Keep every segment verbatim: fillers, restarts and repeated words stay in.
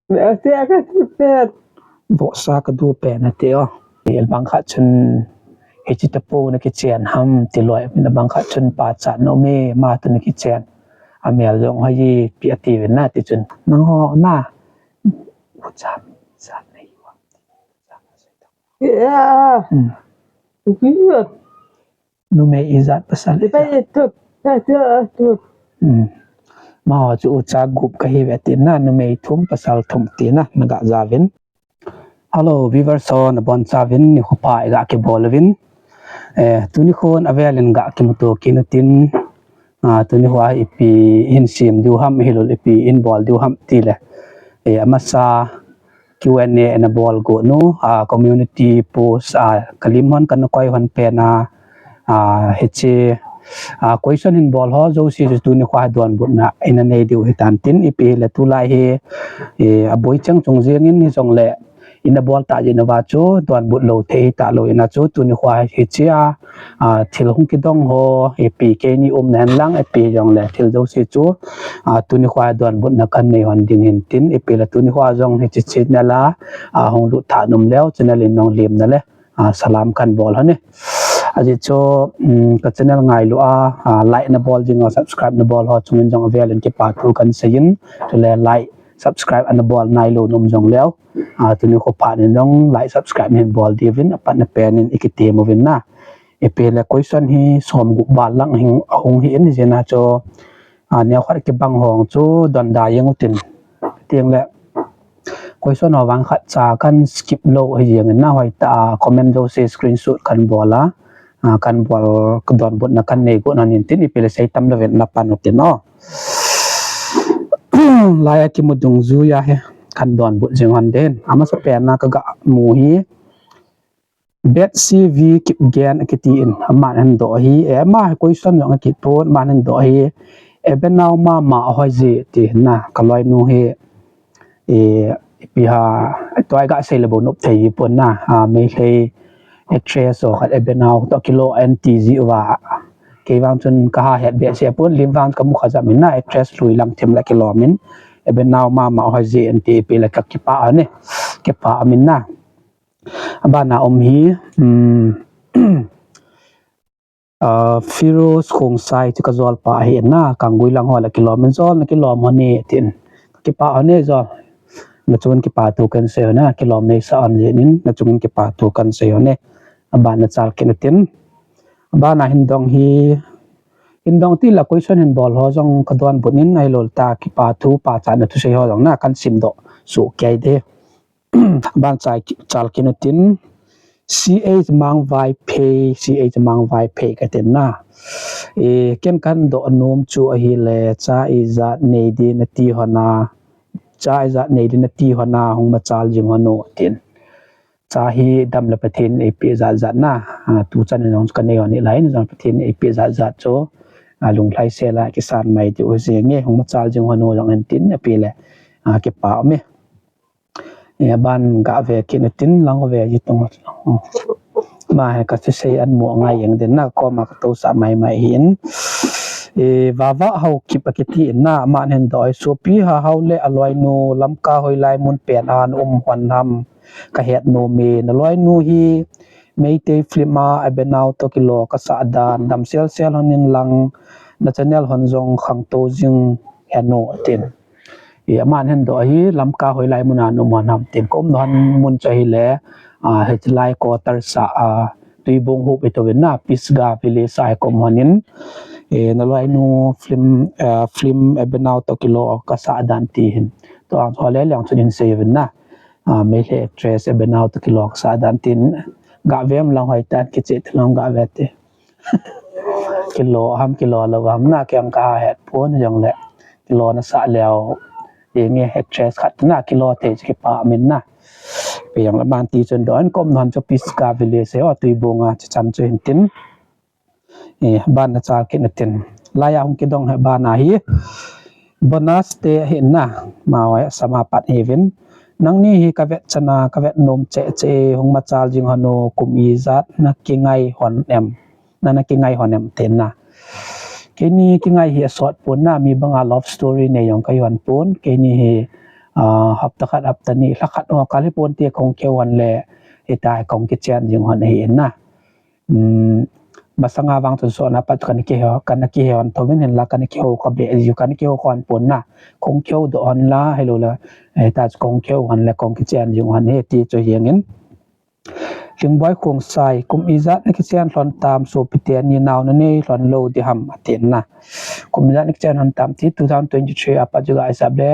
Tia ka ti pet. Vohsa ka du pen ati o. Abang khat chun hichi tapo na kichen ham ti loi, abang khat chun pachat na um e, ama toh na kichen. Amel jong hoi ipi ati uvin na ti chun. Nangho na. Ucha mi chat na hi wa. Yeah. Hmm. Numei ijat pasal ijat. Amaho chu ucha gup kahi uve ati na, numei thum pasal thum tina, naga jauvin. Hello, viewers ho nabonchauvin, nikho pha iga kibol uvin. Eh, tuni khon avelin ga kimuto kit utin, ah, tuni hoa ipi hin sem diu ham, hilou le ipi hin bol diu ham tile. Eh, amasa Q and A ana bol got nu, ah, community post, ah, kalim hon kana koi hon pen a, ah, hiche, ah, question hin bol ho jouse chu tuni khoa donbutna ina nei diu hitan tin, ipi le tulai hi, eh, aboi cheng chung jeng in hijongle, ina bol ta jeh uva chu donbut lou thei talou ina chu tuni khoa hichea, ah, thil hung kidong ho, ipi keini umna hen lang, ipi jongle thil jouse chu, ah, tuni khoa donbutna kanei hon ding hin tin, ipi le tuni khoa jong hiche channel a, ah, hung lut tha nom leu, channel in nong lim na le, ah, salam kan bol hon e. Ajeh chu, um, ka channel ngailu a, ah, like nabol jing a, subscribe nabol ho chungin jong avelin kipa thu kan seiyin, chule like, subscribe ana bol nailou nom jongleu. Ah, tuni kho phat in jong like, subscribe nahin bol diuvin, apatna pen in ikitem uvin na. Ipi le question hi som gup val lang hung, hung hi in jeh a chu, ah, neokhat kibang hong chu donda jeng utin. Tin le question ho vang khatcha kan skip lou hi jeng in na, hoitah a comment jouse screenshot kan bol a, ah, kan bol ka donbutna kanei got na hin tin, ipi le seitam louvin na pan utin o. Lai a kimu dungjui a hi kan donbut jing hon ding. Amasapen a kaga mu hi Betsy V Kipgen akiti in, aman ahin doh hi, eh, ama hi question jong akit pon, aman ahin doh hi, eh, Ebenau mama ahoije ti na, kaloinu hi, eh, ipi ham, tua iga sei le bou nop thei hi pon na, ah, Meitei actress ho khat Ebenau toh kilou anti ji uva. Kei vang chun kaha het behseh pon, lim vang kamu kha jam in na, actress lui lang them le kilom in, Ebenau mama ahoije anti, ipi le kakipah hon e, kipah um in na. Abana um hi, um, ah, Firoz Khongsai chu kajolpa ahi na, Kanggui lang ho le kilom in, jol nakilom hon e tin. Kakipah hon e jol. Nachung in kipa thu kan sei hon e, kilom neisah hon jeh in, nachung in kipa thu kan sei hon e. Abana chal kit utin. Abana hin dong hi, hin dong tile question hin bol ho jong kadonbut in, ahilou le ta kipa thu pachatna thusei ho jong na kan simdoh soh kei ding. Aban chal kit utin, C H Mangvaiphei, C H Mangvaiphei katin na. Eh, ken kahin doh nom chu ahile, cha ijat nei ding nati hon a, cha ijat nei ding nati hon a, hung machal jing hon o tin. Cha hi dam le Pathen in eipeh jat jat na, ah, tuchan in jong kanei hon hilai in jong Pathen in eipeh jat jat chu, ah, lunglhaisel a kisan mai diu jeng e, hung machal jing hon o jong in tin, ipi le, ah, kipa um e. Eh, aban gave kit utin lang ve ji tong. Ama hi kathusei anmu angai jeng ding na, koma katousah mai mai hin. Eh, Vava Haokip akiti in na, aman ahin doh hi, sopi Hahao le aloinu Lamka hoilai mun pen a naum hon ham kahet nom e, naloinu hi Meitei film a Ebenau toh kilou kasah dan damsel sel hon in lang, na channel hon jong khangtou jing hen o tin. Eh, aman ahin doh hi Lamka hoilai mun a naum hon ham tin, kaum hon mun chu ahile, ah, hiche lai quarter sa, ah, Tuibong hop itouvin na, Pisgah village a hi kaum hon in, eh, naloinu film, ah, film Ebenau toh kilou kasah dan ti hin. Tua chu le leng chun hin sei uvin na. Ah, Meitei actress Ebenau toh kilou kasah dan tin, gave um lang hoitah in kicheh ti lang gave te. Kilou ham, kilou lou ham na, ken kahet pon jongle. Kilou nasah leu. Inge actress khat na, kilou thei chu kipa um in na. Ipi jongle aman ti chun doh in, kaum hon chu Pisgah village se o, Tuibong a, chuchan chu hin tin. Eh, aban nachal kit utin. Lai a hung kidong hi abana hi. Bonus te ahi na. Ama hi asama pat ahiuvin. Nangni hi kavet chan a, kavet nom cheh cheh e, hung machal jing hon o, kum ijat nakingai hon em. Na, nakingai hon em tin na. Keini kingai hi asot pon na, mi banga love story nei jong kahi hon pon. Keini hi, Ah, hapta khat, hapta ni, lha khat ho kal hi ponte kong kihou hon le, hitia kong kichen jing hon ahi in na. Um, masanga vang chun sona pat kana kihou, kana kihou hon tho min hin la kana kihou kha be, ju kana kihou hon pon na. Kong kihou doh hon la, hilou le, eh, hitia chu kong kihou hon le, kong kichen jing hon ahi ti chu hi angin. Lhingboi Khongsai, kum ijat na kichen lhon tam, sopi teni nao na nei lhon lou di ham atin na. Kum ijat na kichen lhon tam ti two thousand twenty-three apat chu ga isap le,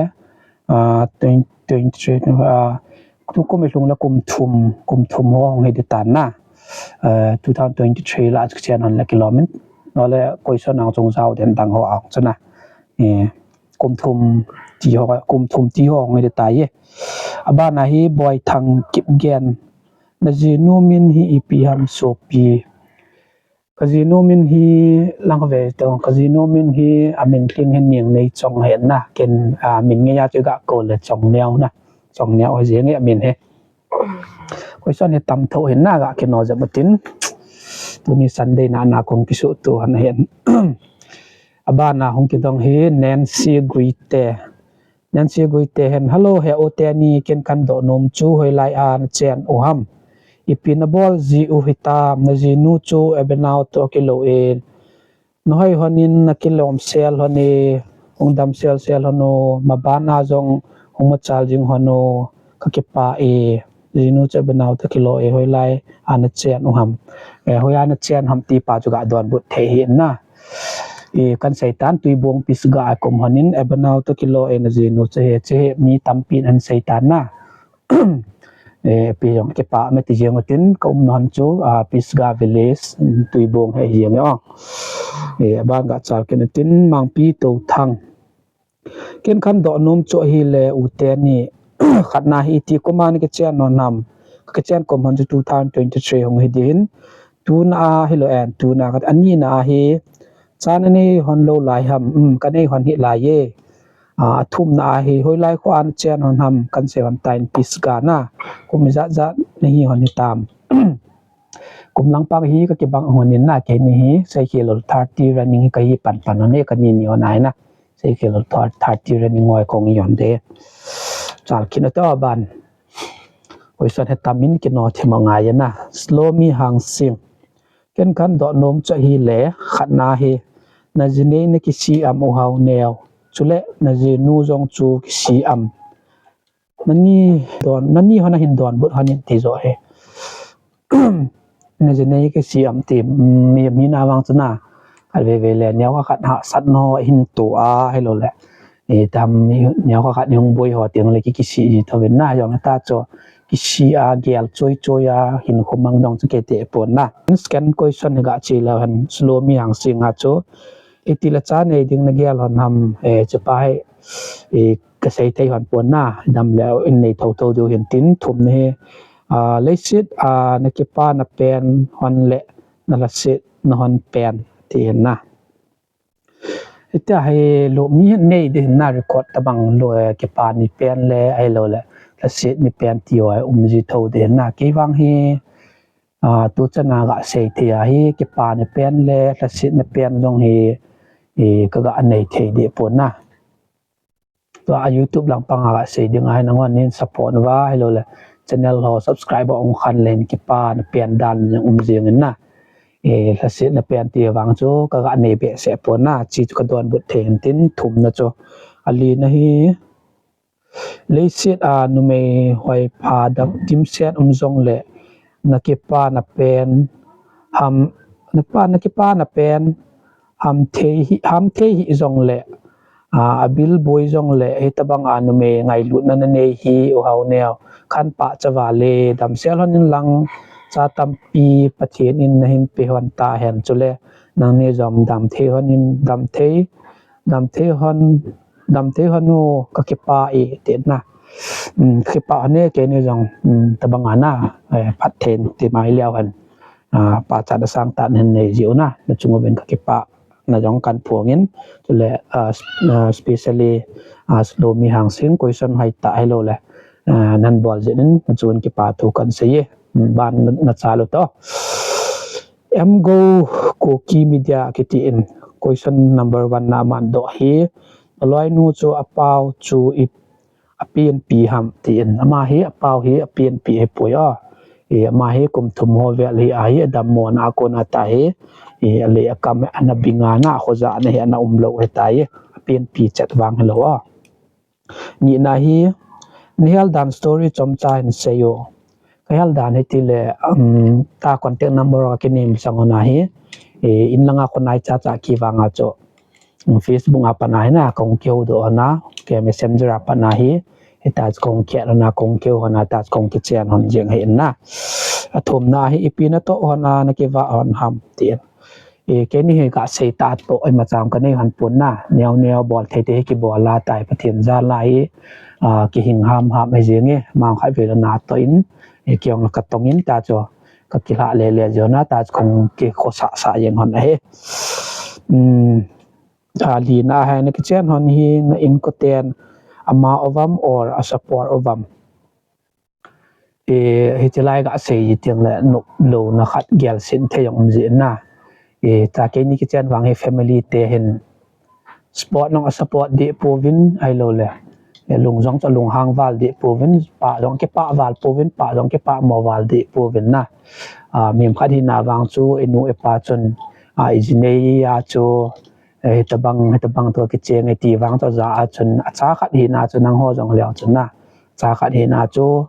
ah, twenty, twenty-three, ah, tukum ilhung le kum thum, kum thum ho hung hi di tan na. Ah, two thousand twenty-three la kichen lhon le kilom in. No le question ang chung jao den dang ho ang chu na. Eh, kum thum ti ho, kum thum ti ho hung hi di tai e. Abana hi Boithang Kipgen. Na jinu min hi ipi ham sopi. Ka jinu min hi lang ve tong, ka jinu min hi amin tling hin Niangneichong ahi na, ken, ah, min ngei a chu ga kou le Chongneo na, Chongneo ahi jeng e amin hi. Question hi tam tho hin na ga kino jep utin. Tuni Sunday na na kong kisuhto hon ahi. Abana hung kidong hi Nancy Guite. Nancy Guite hin, hello, he u teni, ken kadoh nom chu hoilai a na chen u ham. Ipi na bol ji u hitam, na jinu chu Ebenau toh kilou in. Na hoi hon in na kilom sel hon e, hung dam sel sel hon o, maban a jong hung machal jing hon o, ka kipah e. Jinu chu Ebenau toh kilou e, hoilai a na chen u ham. Eh, hoi a na chen ham ti pa chu ga donbut thei hi na. Eh, kan seitan Tuibong Pisga a ka um hon in, Ebenau toh kilou e na jinu chu he, chu he mi tampi in an seitan na. Eh, ipi jong kipah me ti jeng utin, ka umna hon chu, ah, Pisga Village, Tuibong he hi jeng e o. Eh, aban ga chal kit utin, Mangpi Touthang. Ken kadoh nom chu ahile u teni, khatna hi iti kum a na kichen nom ham. Ka kichen kum hon chu two thousand twenty-three hung hi din. Tuna a hilou en, tuna khat, anina a hi. Cha na nei hon lou lai ham, um, ka nei hon hi lai e. Ah, athumna a hi, hoilai kho a na chen hon ham, kan sei hon tan Pisga na. Kum ijat jat na hi hon hitam. Kum langpang hi ka kibang hon in na, keini hi, seikhel lou thirty running hi ka hi pan pan hon e, ka ni ni hon ahi na. Seikhel lou thirty running ngoi kong i hon de. Chal kit uto aban. Question hi tam in kino thim angai na. Slomi Hangsing. Ken kadoh nom chu ahile, khatna hi. Na jinei na kisih am u Haoneo. Chule, na jinu jong chu kisih am. Nani don, nani hon a hin donbut hon in ti jo he. Na jinei kisih am ti, mi, mi na vang chu na. Kal ve ve le, neo khat hahsat na ho hin to a, hilou le. Eh, tam, neo khat hung boi ho teng le ki, kisih ji tho vin na, jong ta chu. Kisih a, gel choi choi a, hin khumang dong chu kei te pon na. Second question hi ga chi lou hen, Slomi Hangsing a chu. Iti le cha nei ding na gel hon ham, eh, chu pa hi, eh, ka sei thei hon pon na, dam le in nei tho tho diu hin tin thumna hi. Ah, leiset, ah, na kipa na pen hon le na lhaset na hon pen ti hin na. Hitia hi lou mi hin nei di hin na record tabang lou, eh, kipa ni pen le ahilou le lhaset ni pen ti ho um ji tho di hin na. Kei vang hi, ah, tu chan a ga sei thei ahi, kipa ni pen le lhaset ni pen jong hi, eh, ka ga nei thei di pon na. Tua YouTube langpang a ga sei ding ahi, nanghon nin support uva, hilou le channel ho subscribe a um khan le kipa na pen dan jong um jing in na. Eh, lhaset na pen ti vang chu ka ga nei behseh pon na, chi chu ka donbut thei hin tin thumna chu. Alina hi, leiset a numei hoipha dam dimset um jong le na kipa na pen ham, na pa, na kipa na pen ham thei hi, ham thei hi jong le, ah, abil boi jong le, hitabang a numei ngailutna na nei hi u Haoneo. Khan pachat uva le, damsel hon in lang, cha tampi Pathen in na hin pe hon ta hen chule, nangni jong dam thei hon in, dam thei, dam thei hon, dam thei hon u ka kipa e, ti na. Um, kipa hon e, keini jong, um, tabang a na, eh, phat thei ti mai leu hen. Ah, pachat na sang tah na hin nei jiu na, na chung uvin ka kipa na jong kan phong in, chule, ah, s-, ah, specially, ah, Slomi Hangsing question hoi tah hilou le, ah, nan bol jeh in, na chung uvin kipa thu kan sei e, ban na, na chal u to. M Go Kuki Media kiti in, question number one na man doh hi, aloinu chu apao chu i apenpi ham tin, ama hi apau hi apenpi ahipoi a. E, ama hi kum thum ho vel hi ahi, adammo na a kona ta hi, e, alei akam ana binga na, khoja na hi ana umlou ahitai, apenpi chet vang hilou a. Nina hi, nahel dan story chomcha hin seiyo. Kahel dan hi tile, um, ta contact number a kinim sang hona hi, e, in langa khonai chacha kivanga chu. Facebook a pat na hi na, kahung kihoudoh hona, ke Messenger a pat na hi, hita chu kahung kihou hona, kahung kihou hona, ta chu kahung kichen hon jeng hi na. Athumna hi, ipi natoh hona, nakivah hon ham, tin. E, keini hi kasei tah toh, imacha kanei hon pon na, neo neo bol thei thei hi kibol a tai, Pathen jal a hi, a, kihing ham ham hi jeng e, mang khat vela natoh in, e, kei jong la katong in ta chu. Kakilhah lele jeh a ta chu kahung kikhosah sah jeng hon ahi. Um, a, lina hi nakichen hon hi na inkoten ama uvam or a support uvam. E, hiche lai kasei ji teng le noplouna khat gelsen thei jong um ji na. E, ta keini kichen vang hi family te hin support jong a support deh pouvin ahilou le. E, lung jong chu lunghang val deh pouvin, pah jong kipah val pouvin, pah jong kipah mo val deh pouvin na. A, mi khat hina vang chu, inu ipa chun, a, ijinei a chu, e, hitabang, hitabang toh kicheng e ti vang toh ja a chun, acha khat hina chu nangho jong leo chun na. Acha khat hina chu,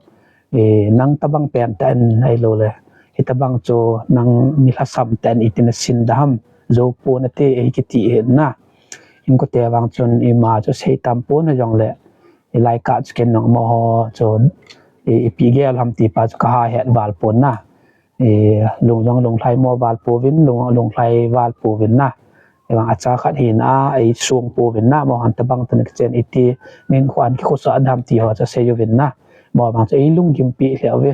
e, nang tabang pen tah in ahilou le. Hitabang chu nang mi lhasam tah in iti nasin da ham. Jou pon nate, e, kiti hi na. Inkote vang chun ima chu sei tam pon na jong le. Hilai kah chu ken nangho chu, e, ipi gel ham ti pa chu kaha het val pon na. E, lung jong lunglhai mo val pouvin, lung, lunglhai val pouvin na. Evang acha khat hina, eisung pouvin na, mo han tabang tah in kichen iti, min khuan kikhosa dam ti ho chu seiyuvin na. Mo vang chu eilunggimpi lheh uve.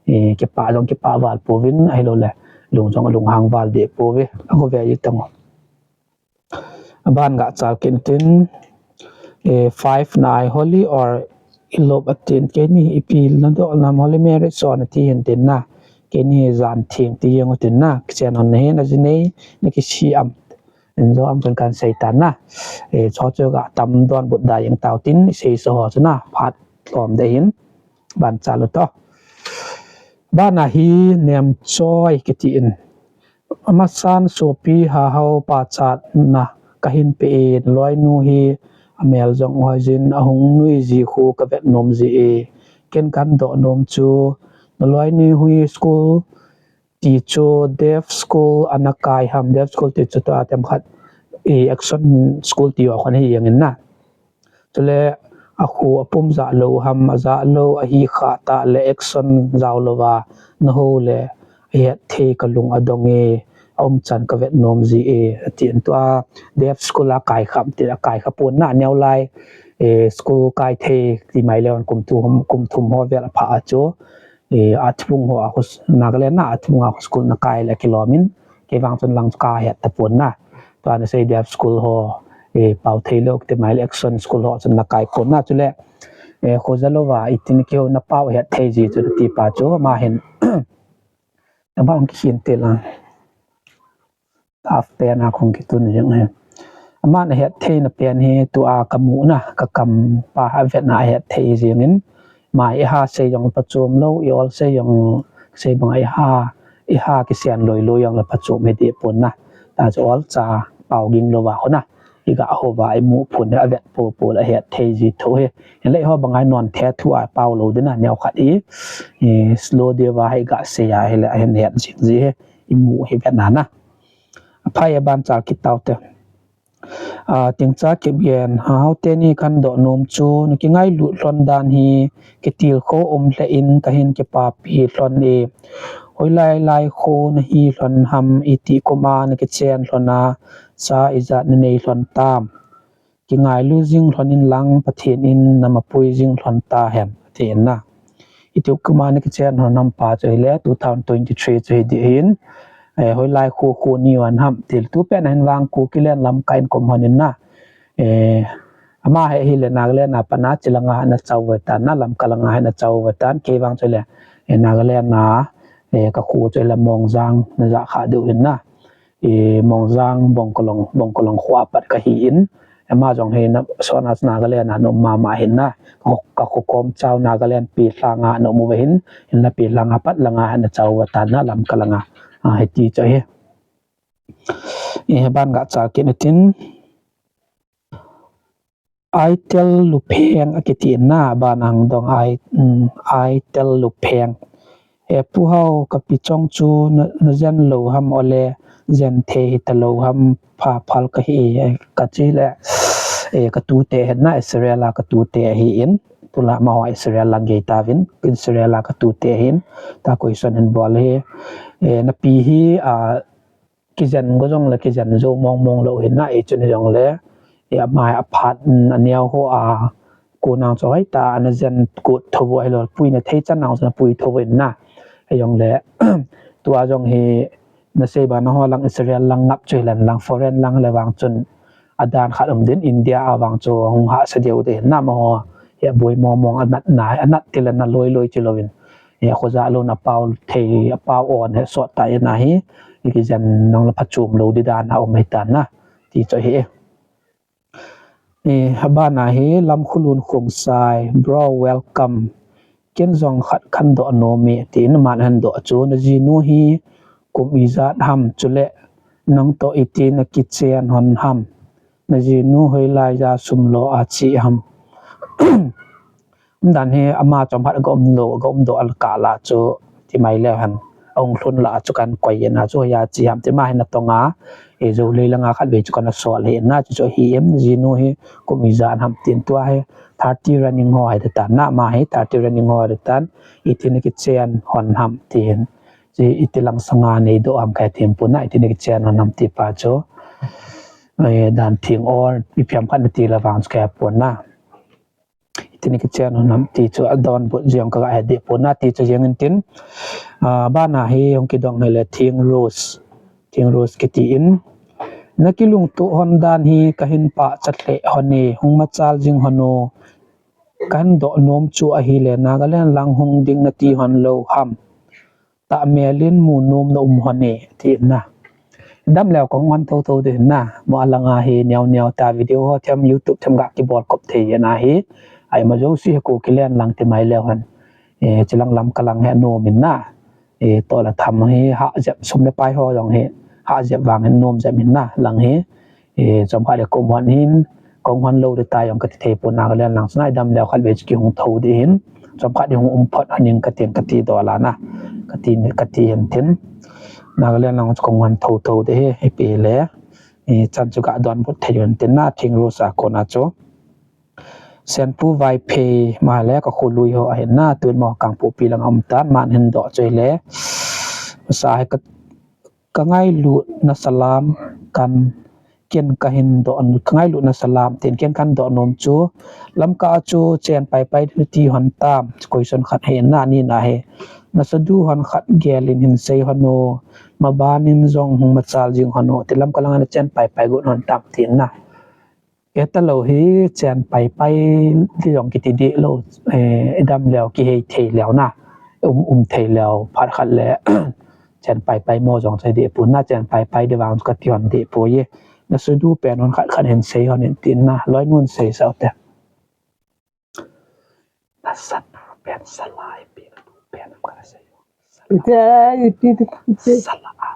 E, kipah jong kipah val pouvin, ahilou le. Lung jong lunghang val deh pouve. Akho ve ji tang o. Aban gachal kit tin, e, five na hi holy or elope atin, keini ipi nadoh nam, holy marriage so nati hin tin na. Keini hi jan theng ti jeng u tin na. Kichen hon nahi, najinei, nakisi am. Injo am chun kan sei tan na. E, cho chu gatam donbut da jeng tau tin, isei so ho chu na, phat lom de hin, ban chal u to. Bana hi nem choi kiti in. Amasan sopi hahao pachatna kahin pe in, loinu hi amel jong hoijin, ahung nui ji khu kavet nom ji e. Ken kadoh nom chu, naloinu hi school ti chu deaf school ana kai ham, deaf school ti chu tua tem khat, e, action school ti ho khan hi jeng in na. Chule akhu apum jah lou ham, ajah lou ahi kha tah le action jao louva nahou le ahet thei, kalung adong e, aumchan kavet nom ji e, atin tua deaf school a kai kham ti, akai kha pon na, neo lai, e, school kai thei ti mai leu kum thum, kum thum ho vel apha a chu, e, Atbung ho a khu, Nagaland na Atbung a khu school nakai le kilom in, kei vang chun lang chu kahet tapon na. Tua nasei deaf school ho, e, pao thei lou ti mai le action school ho chun nakai pon na, chule, e, khoja louva, itin kihou na pao het thei ji chu ti pa chu, ama hin, abang kikhin te lang. Half pen a kong kitun jeng e. Aman ahet theina pen hi tua kamu na, kakam pa avet na ahet thei jeng in. Mai iha sei jong pachom lou, i ol sei jong sei bang iha, iha kisen loi loi jong le pachom hi deh pon na. Ta chu olcha pao ging louva khu na. Iga houva imu phun hi avet popo le ahet thei ji tho hi. Hinlei ho bang a non the thu a pao lou ding na, neo khat hi, i slow deuva hi gasei a hile ahin het jing ji hi. Imu hi vet na na. Aphai, aban chal kit tau te. A, tingcha kipgen, hahao teni kadoh nom chu, nakingailut lhon dan hi, kitilkhou um lheh in kahin kipapi lhon e. Hoilai lai kho nahi lhon ham, iti kum a nakichen lhon a, cha ijat nanei lhon tam. Kingailu jing lhon in lang, Pathen in namapui jing lhon tahen, atin na. Iti kum a nakichen lhon ham pa chu hile two thousand twenty-three chu hi ding ahin, e, hoilai kho kho nahi lhon ham, til tu pen ahin vang Kukiland lam kahin kom lhon in na. E, ama hi hile Nagaland a pat na, chilanga ana chao ve tan na, Lamka langa ana chao ve tan, kei vang chu le, e, Nagaland a, e, kakho chu le Mongjang najah kha diu hin na. E, Mongjang Bongkolong, Bongkolong kho a pat kahi in, Ama jong hi na, sona Nagaland a na um mama hin na. Ka, ka kho kom chau Nagaland Pilhang a na um uva hin, hin la Pilhang a pat langa na chau uva tan na Lamka langa. A, hiti chu ahi. E, ban ga chal kit na tin. Aitel Lupheng akiti na, ban ang dong ai, um, Aitel Lupheng. E, Pu Hau, ka pi chong chu na, na jen lou ham ole, jen thei hita lou ham, pha phal ka hi, e, ka chi le, e, ka tute hin na, Israel a ka tute ahi in, tula ma ho Israel lang gei ta vin, Israel a ka tute hin, ta question hin bol hi, e, na pi hi, a, kijen go jong le, kijen jou mong mong lou hin na, e, chun jong le, e, ama a phat, mm, a neo ho a, ko nang chu hoi ta, ana jen kut tho vo hi lou, pui na thei chan nang chu na pui tho vo in na. Hijong le, tua jong hi, na sei ba na ho lang Israel lang ngap chu hi len lang, foreign lang le vang chun, a dan khat um din, India a vang chu hung hahsa diu te hin na ma ho, hi a boi mong mong a nat na, a nat ti le na loi loi chi lou in. Hi a khoja lou na pau thei, a pau on he sot ta in na hi, hi kijen nang la pha chum lou di dan a um hi tan na, ti chu hi. E, a ban a hi Lamkhulun Khongsai, bro, welcome. Ken jong khat khan doh nom e, tin aman ahin doh chu, na jinu hi kum ijat ham, chule nang toh iti na kichen hon ham. Na jinu hoilai a sum lo a che ham. Dan hi ama chom khat ga um lo, ga um doh a kah la chu ti mai leu hen. Ahung lhun la chu kan koi in a chu hoiya che ham ti ma hi na tong a, e, Jou lei langa khat vei chu kan a sol hi in na chu chu hi em, jinu hi kum ijat ham tin tua hi thirty running ho hi ta na, ama hi thirty running ho hi ta, iti na kichen hon ham tin. Chi iti lang sanga nei doh ham kai thim pon na, iti na kichen hon ham ti pa chu. E, dan thing or, ipi ham khat na ti la vang chu kai pon na. Iti na kichen hon ham ti chu a donbut jeng ka ga he deh pon na ti chu jeng in tin. A, ban a hi hung kidong hi le Thing Rose. Thing Rose kiti in. Na kilungtup hon dan hi ka hin pachat lheh hon e, hung machal jing hon o. Ka hin doh nom chu ahi le, Nagaland lang hung ding na ti hon lou ham. Tah mel in mu nom na um hon e, ti in na. Dam leu kong hon tho tho ding in na. Mo a langa hi neo neo ta video ho them YouTube them ga kibol kop thei in na hi. Ai ma jouse hi Kuki len lang ti mai leu hen. E, chi lang Lamka lang hi nom in na. E, toh la tham hi ha jep sum le pai ho jong hi. Ha jep vang hin nom jep in na lang hi. E, chomkhat le kum hon hin, kong hon lou ding ta jong kati thei pon Nagaland lang chu na, i dam leu khat vei chu kihung tho ding hin. Chomkhat ding hung um phot hon in kati, kati doh la na. Kati, kati hin tin. Nagaland lang chu kong hon tho tho ding hi, ipi le. E, chan chu ga donbut thei un tin na, Thing Rose a kon a chu. Senpu Vaiphei, ma le ka kholui ho ahin na, tun mo Kangpokpi lang a um tan, man hin doh chu le. Sa hi ka Ka ngailut na salam kan, ken ka hin doh, ka ngailut na salam tin ken kan doh nom chu. Lamka chu chen pai pai ti hon tam, question khat hi na ni na hi. Na sadu hon khat gel in hin sei hon o, maban in jong hung machal jing hon o, ti Lamka lang na chen pai pai got hon tam tin na. Eta lou hi chen pai pai ti jong kiti deh lou, eh, i dam leu kihei thei leu na, um, um thei leu phat khat le, chen pai pai mo jong sei deh pon na, chen pai pai ding vang chu kati hon deh poi e. Na sudu pen hon khat khat hin sei hon in tin na, loi nun sei sao te. Na san pen salai pen du pen ka sei. Ita, ita, ita. Sala a,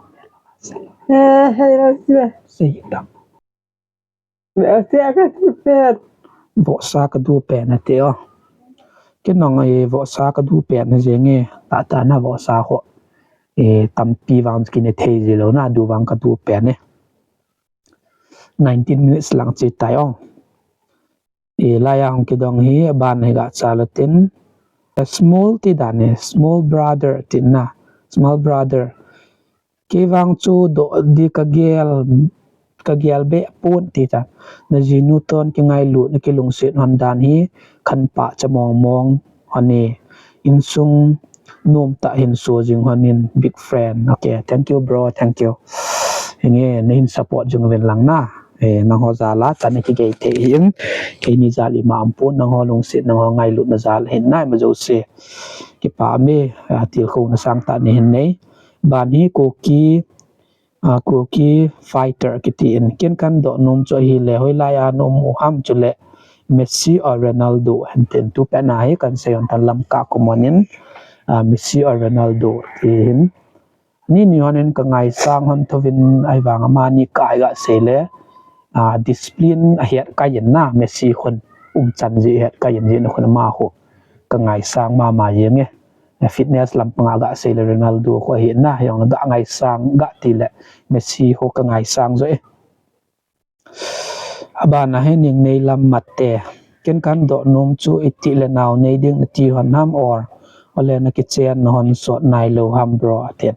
sala. Eh, hey, hey, hey. Sei dam. Vohsa ka du pen ati o. Ken nong e vohsa ka du pen a jeng e. Tata na vohsa ho. E tampi vang kine thei ji lou na du vang ka du pen e. Nineteen minutes lang chi tai o. E lai a hung kidong hi ban hi ga cha lo tin. A small ti dan e, small brother ti na. Small brother. Kei vang chu doh di ka gel, ka gel be pon ti ta. Na jinu ton kingailut na kilungset hon dan hi khan pachat mong mong hon e. Insung nom tah hin so jing hon in big friend. Okay, thank you bro, thank you. Hinge na hin support jing uvin lang na. Eh, nangho jal a, tani kigei thei hin. Keini jal ima um pon, nangho lungset, nangho ngailut na jal hin na, ima jouse. Kipa me, a, tilkhouna sangtah nei hin nei. Ban hi Kuki, A, Kuki Fighter kiti in, ken kadoh nom chu ahile, hoilai a na um u ham chule, Messi or Ronaldo hen tin, tu pet na hi kasei hon tan Lamka comment in, a, Messi or Ronaldo ti hin. Ni ni hon in kangaisang hon thouvin ahivang amani kaga sei le, a, discipline ahet kai in na, Messi khun umchan ji ahet kai in ji na khun ama khu kangaisang mama jeng e. Fitness lampang a gasei le Ronaldo khu ahi na, jong na gangaisang ga ti le Messi khu kangaisang jo e. Abana hi Ningneilam Mate. Ken kadoh nom chu iti le nao nei ding nati hon ham or, ole na kichen na hon sot nailou ham bro atin.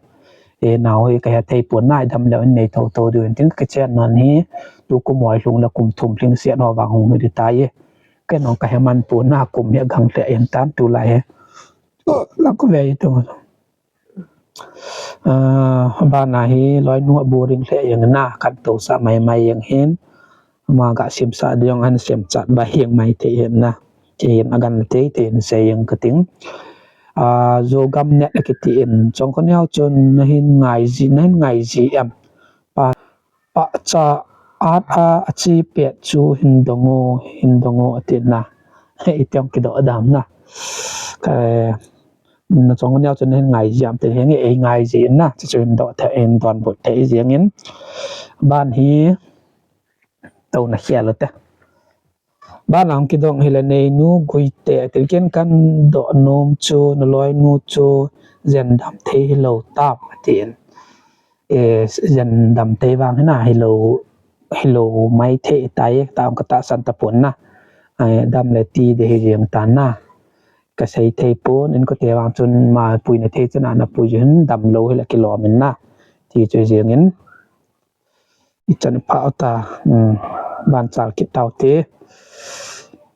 E, nao hi kahe thei pon na, idam leu in nei thotho diu in tin kachen na hi, tu kum hoi lhung le kum thum lhing seh no vang hung hi di tai e. Ken jong kahe man pon na kum hi agang lheh in tan tulai hi. Lang khu ve i tung. A, abana hi loinu aboring lheh jeng na, katousah maimai jeng hin. Ama gasemsah ding ahin semchat ba jeng mai thei hin na. Ti hin agan thei thei in sei jeng kating. A, Zogam Net akiti in, Chongkhoneo chun nahin ngai ji, nahin ngai ji em? Pa, pahcha at a, achi pet chu hin dong o, hin dong o ati na. Iti jong kidoh dam na. Ka, na Chongkhoneo chun nahin ngai ji em ti hin, ei ngai ji in na. Chuchu hin doh thei, hin donbut thei jeng in. Ban hi, tou na khel u te. Ban a hung kidong hile Neinu Guite, ti ken kadoh nom chu, na loinu chu, jen dam thei hilou tam, atin. E, jen dam thei vang hi na, hilou, hilou mai thei tai, ta hung katahsan tapon na. E, dam le ti de hi jeng tan na. Kasei thei pon, inkote vang chun ma pui na thei chun ana pui jin, damlou hile kilom in na. Ti chu jeng in. Ichan pha ta, um, ban chal kit tau te.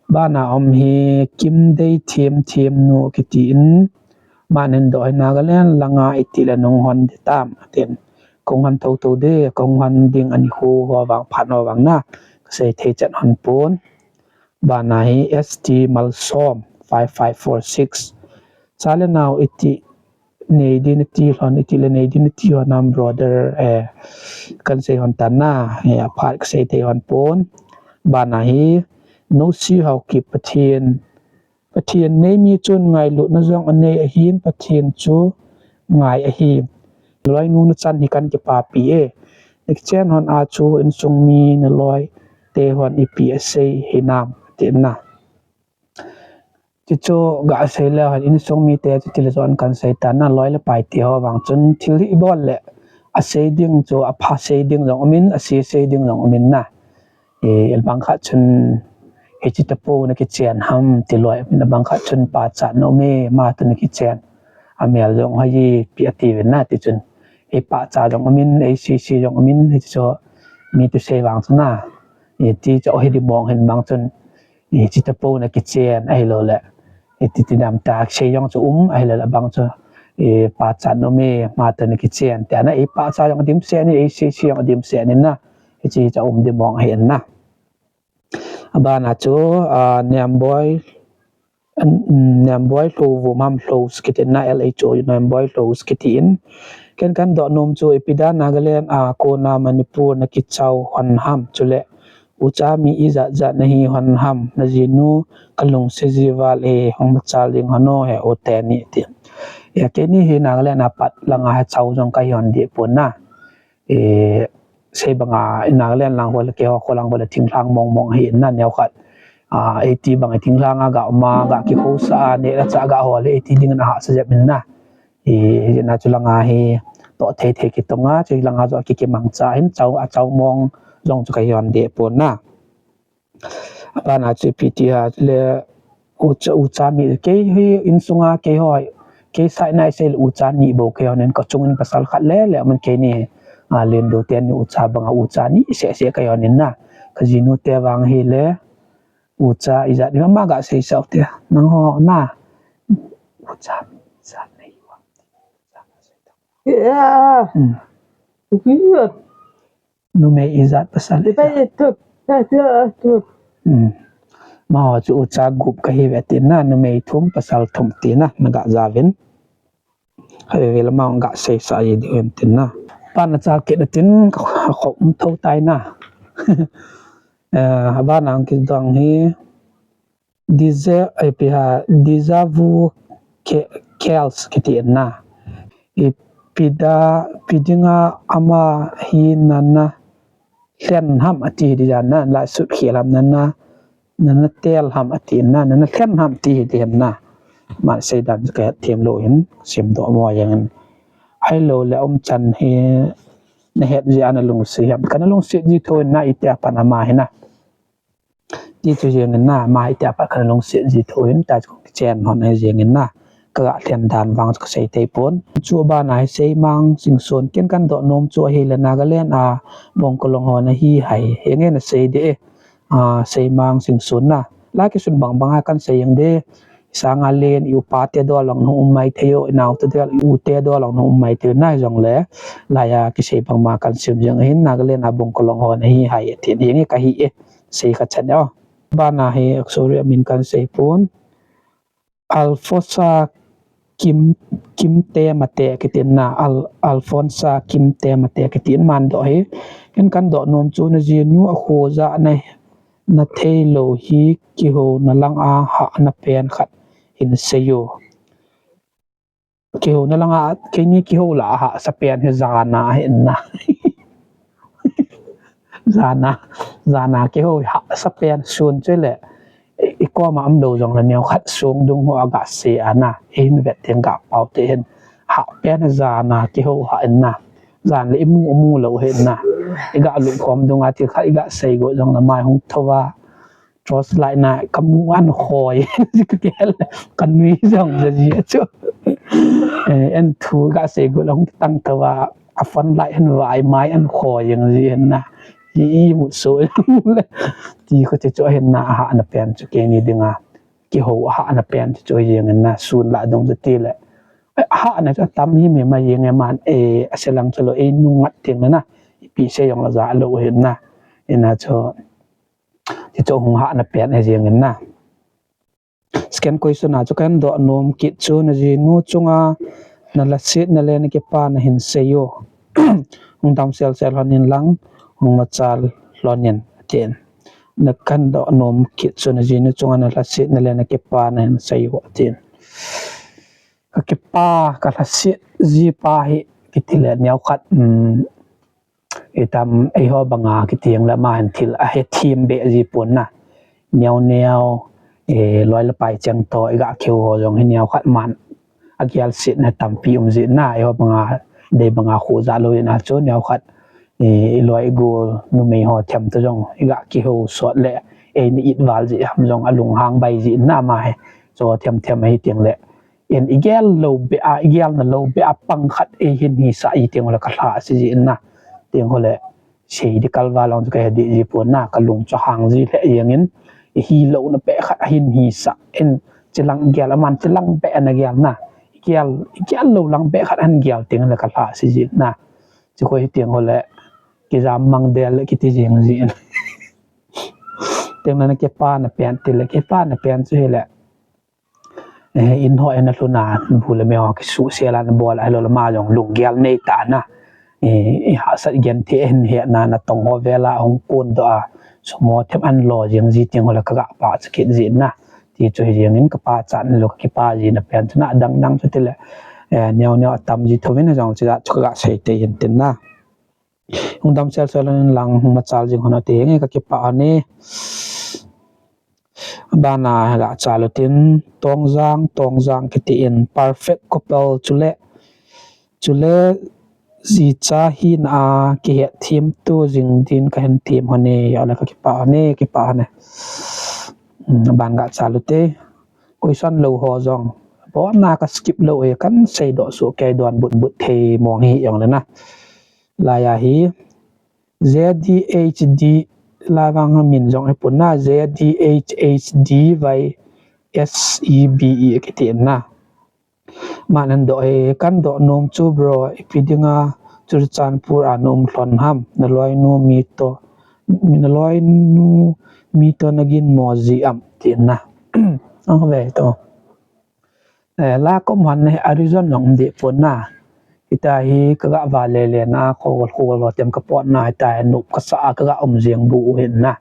Bana um hi Kim Dei Thiam Thiam nu kiti in, man hin doh hi Nagaland langa iti le nung hon di tam, atin. Kong hon thotho de, kong hon ding ani hu ho vang phat no vang na, kasei thei chet hon pon. Bana hi S T Malsom five five four six. Cha le nao iti nei din ati hon, iti le nei din ati hon nam brother, eh, kan sei hon tan na, eh, aphat kasei thei hon pon. Bana hi, no si hau ki Pathen, Pathen nei mi chun ngailutna jong anei ahin, Pathen chu ngai ahi. Loinu na chan hi kan kipapi e. Na kichen hon a chu insung mi na loi te hon ipi asei hinam, ati na. Chuchu gasei le hon insung mite chu thil jon kan sei tan na, loi le pai te ho vang chun thil hi ibol le asei ding chu apha sei ding jong um in, ase sei ding jong um in na. E, el bang khat chun hichi tapo na kichen ham ti loi um in, bang khat chun pachat na um e, ma tu na kichen. Amel jong hoi pi ati uvin na ti chun. E, pachat jong um in, e, ase sei jong um in, hichu mi tu sei vang chun na. E, ti chu hi di mong hin bang chun. I, hichi tapo na kichen, ahilou le. I, titi dam ta, sei jong chu um, ahilou le bang chu. I, pachat na um e, ma tu na kichen. Ti ana, i, pachat jong dimset in, i, ase sei jong dimset in na. Hichi chu um di mong ahi in na. Abana chu, a, Nemboi, an, Nemboi Lhou Vum ham Lhou kiti na, L H O U, Nemboi Lhou kiti in. Ken kadoh nom chu, ipi dia Nagaland a kona Manipur na kichao hon ham, chule ucha mi ijat jat nahi hon ham, na jinu kalungset ji val e, hung machal ding hon o he u teni ti. Ya, keini hi Nagaland a pat langa hi chao jong kahi hon di pon na. E, sei banga, Nagaland lang ho le keiho kho lang ho le thinglhang mong mong hi na neo khat. A, eiti bang thinglhang a ga um a, ga kihousa a, neh le chah ga ho le eiti ding in ahahsa jep in na. I, na chu langa hi toh thei thei kitong a, chu langa jo ki kimangcha hin chao, achao mong jong chu kahi hon di pon na. Abana chu ipi ti ham le ucha, ucha mi kei hi insunga keiho, kei side na isei le ucha ni bou keiho nen kachung in pasal khat le, le aman keini, a, Lendo teni ucha banga ucha ni seh seh keiho nen na. Kajinu te vang hi le ucha ijat ni ma gasei sao te. Nangho na. Ucha mi ijat nahi vang. Ya. Hmm. Uki ya. Numei ijat pasal ijat. Pai tu, pai tu, tu. Hmm. Amaho chu ucha gup kahi ve tin na, numei thum pasal thum ti na, na ga ja uvin. Hai ve la amaho ga sei sa ji diu hen tin na. Pan a cha kit a tin ka khop um tho tai na. Eh, abana ang kidong hi deja, eh, pi ha, deja vu ke-, kels kiti na. I pida, pidinga ama hi nana hlen ham ati di jan na, la sut khel ham nana, nana tel ham ati na, nana hlen ham ti di na. Ma sei dan ka them lo hin, sim do mo yang. Ai lo le um chan hi, na het ji ana lungsi ham. Kana lungsi ji tho na ite pan ama hi na. Ti chu jeng in na, ma ite pa kana lungsi ji tho hin, ta chu chen hon ai jeng in na. Ka ga hlen dan vang chu ka sei tei pon. Chu abana hi Seimang Singson ken kan do nom chu ahi le Nagaland a Bongkolong ho na hi hai. He nge na sei de e. A, Seimang Singson na. La kisun bang bang a kan sei jeng de. Sanga len i upa te do long nu um mai thei o, i nau te do, i u te do long nu um mai thei o, na jong le. La ya kisei bang ma kan sim jeng hin Nagaland a Bongkolong ho na hi hai e tin hi nge ka hi e. Sei ka chan o. Bana hi, sorry, amin kan sei pon. Alfonsa Kim, Kim Te Mate kitin na, Al-, Alfonsa Kim Te Mate kitin man do hi. Ken kan do nom chu na jinu a khoja na, na thei lo hi kiho na lang a ha na pen khat hin sei o. Kiho na lang a, keini kiho la a ha sa pen hi jana hin na. Jana, jana kiho ha sa pen sun chu le. I, i koma um do jong le neo khat sung dung ho a ga se ana. Hin vet teng ga pau te hin. Ha pen jana kiho ha in na. Jan le i mu, mu lo hin na. I ga lu khom dung a ti kha i ga sei go jong le mai hung tho va. Torch light na ka mu an khoi. Ka kel, ka nui jong ja ji a chu. Eh, en thu ka sei go long tang ta va, a phone light hen vai mai an khoi jong ji hen na. I, i mu so le. Ti ko ti chu hen na ha na pen chu keini dinga. Kiho ha na pen chu jeng hen na sun la dong ja ti le. Ha na chu tam hi me ma jeng e man e a se lang chu lo e nu ngat ting na na. Ipi se jong la ja lo hen na. Ina chu Ti chu hung ha na pen e jeng in na. Second question a chu kan do nom kit chu na jinu chunga na lasit na le na kipa na hin sei o. Hung dam sel sel lhon in lang, hung machal lhon in tin. Na kan do nom kit chu na jinu chunga na lasit na le na kipa na hin sei o tin. Ka kipa, ka lasit ji pa hi kiti le neo khat, um, Itam eiho banga kiti jong le ama hin thil a hethem be ji pon na. Neo neo, eh, loi le pai cheng to i ga kiho ho jong hi neo khat man. A gel sit na tampi um ji na, eiho banga dei banga khu ja lo na chu neo khat, eh, loi gol numei ho them to jong i ga kiho sot le, eh, ni it val ji ham jong a lunghang bai ji na ama hi. Cho them them hi ting le. In i gel lo be a, i gel na lo be a pang khat ei hin hi sa i ting le ka hla si ji in na. Ting ho le, sei di kal va long chu ka he di ji pon na, ka lung chu hang ji le jeng in, i hi lo na be khat a hin hi sa in, chi lang gel a man, chi lang be na gel na. I gel, i gel lo lang be khat a hin gel ting le ka hla si ji in na. Chi ko hi ting ho le, ki jam mang del le kiti jeng ji in. Ting na na kipa na pen ti le, kipa na pen chu hi le. Eh, in ho en a lhun a, bu le me ho kisuh sel a na bol a, lo le ma jong lunggel nei ta na. Eh, i hahsat gen ti en he na, na tong ho vel a hung kun do a. Sumo them an lo jeng ji ting ho le ka ga pa cha kit ji na. Ti chu hi jeng in ka pa cha na lo ka kipa ji na pen chu na dang dang chu ti le. Eh, neo neo a tam ji tho vin a jong chi da chu ka ga sei te hin tin na. Hung dam sel sel in lang hung machal jing hon a ti nge ka kipa a ni. Bana ga chal u tin, Tongjang, Tongjang kiti in perfect couple chule, chule jicha hina a kihet them tu jing din ka hen them hon e, ya le ka kipa hon e, kipa hon e. Hmm, ban ga chal u te, question lo ho jong, bon na ka skip lo e, kan sei do su ke don but but thei mong hi jong le na. Laya hi, Z D H D, la vang min jong e pun na, Z D H H D Y S E B E kiti na. Manan do e, kan do nom chu bro, ipi dinga Churachandpur a nom lhon ham, na loi nu mi to, na loi nu mi to na gin mo ji am ti na. Ang ve to. Eh, la kom han ne a reason jong um di pon na. Hita hi kaga vale le na, khol khol lo tem ka pot na, hita hi nop kasa a kaga um jeng bu u hin na.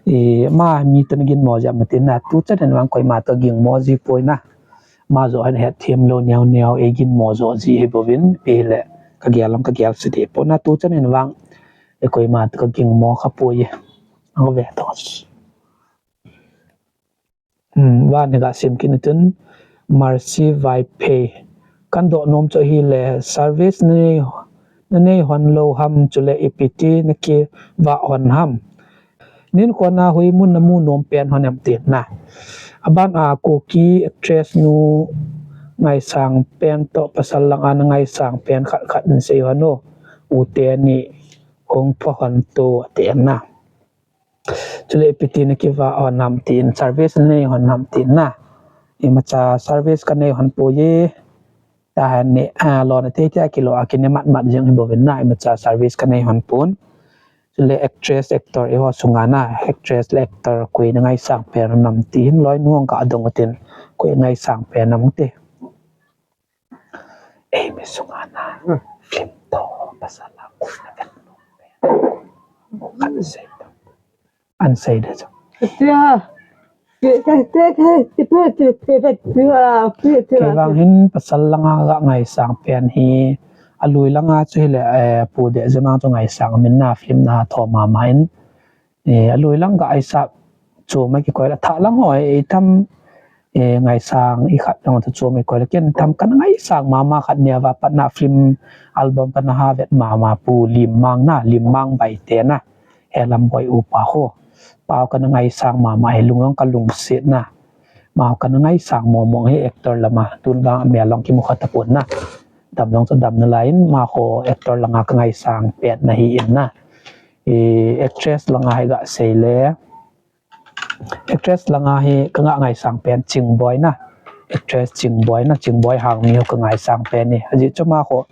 E, ama mi tun gin mo jam tin na, tu chan in vang koima toh ging mo ji poi na. Ama jo hin het them lo neo neo, e gin mo jo ji hi bou vin, pi le ka gel long ka gel si de poi na, tu chan in vang e koima toh ka ging mo kha poi. Ang ve to. Hmm, van hi ga sim kit ni tun, Mercy Vaiphei. Kan doh nom chu hi le service na nei, na nei hon lo ham, chule ipi ti na kivah hon ham. Nin khon a hoi mun na mu nom pen hon em tin na. Aban a Kuki actress nu ngaisang pen toh pasal lang a na ngaisang pen khat khat in sei hon o. U te ni hung pha hon to te na. Chule ipi ti na kivah hon ham tin, service na nei hon ham tin na. Imacha service ka nei hon poi e. Tahan ni, a, lo na te te a kilo a kine mat mat jeng hi bou vin na, imacha service ka nei hon pon. Chule actress, actor, eiho sunga na, actress le actor koi na ngaisang pen hon ham tin, loi nu hung ka dong tin, koi ngaisang pen ham te. Ei mi sunga na, film toh pasal a koi na vet nom pen. Kan sei to. An sei de chu. Tia. Tia, tia, tia, tia, tia, tia, tia, tia, tia, tia. Kei vang hin pasal langa ga ngaisang pen hi, alui langa chu hile, eh, Pu Dejemang chu ngaisang min na film na tho mama in. Eh, alui lang ga aisa chu mai kikoi le, athah lang ho, eh, tham, eh, ngaisang i khat lang chu chu mai koi le, ken tham kana ngaisang mama khat nia va pat na film album kana ha vet mama Pu Limmang na, Limmang Baite na. He lam boi upa ho. Pau kana ngaisang mama hi lung jong ka lungset na. Mau kana ngaisang mong mong hi actor lama. Tun vang amel jong kimu kha tapon na. Dam jong chu dam nalai in, ma ho actor langa ka ngaisang pet na hi in na. I actress langa hi ga sei le. Actress langa hi ka ga ngaisang pen Chingboi na. Actress Chingboi na, Chingboi Hangmi ho ka ngaisang pen ni. Ajeh chu ma ho,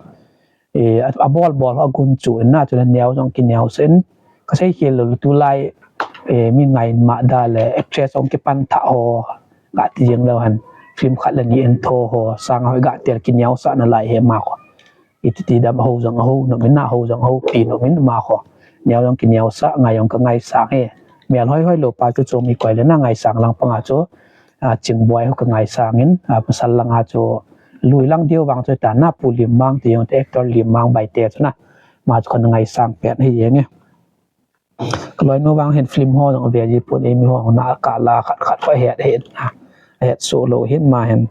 eh, a, abol bol ho agun chu in na, chule neo jong kineo sa in. Ka sei khel lou tulai, eh, mi ngai ma da le actress jong kipan tha ho. Ga ti jeng lou hen. Film khat le ni in tho ho. Sang ho ga tel kineo sa nalai hi ma ho. Iti ti dam ho jong ho, nom in na ho jong ho, pi nom in ma ho. Neo jong kineo sa, ngai jong ka ngaisang hi. Mel hoi hoi lou pa chu chu mi koi le na ngaisang lang panga chu. A, Chingboi ho ka ngaisang in, a, pasal langa chu lui lang diu vang chu ta na Pu Limmang ti jong te actor Limmang Baite chu na. Ma chu kana ngaisang pet hi jeng e. Ka loi nu vang hin film ho jong ve ji pon, ei mi ho na ka la khat khat ho het het na. Het so lou hin ma hin.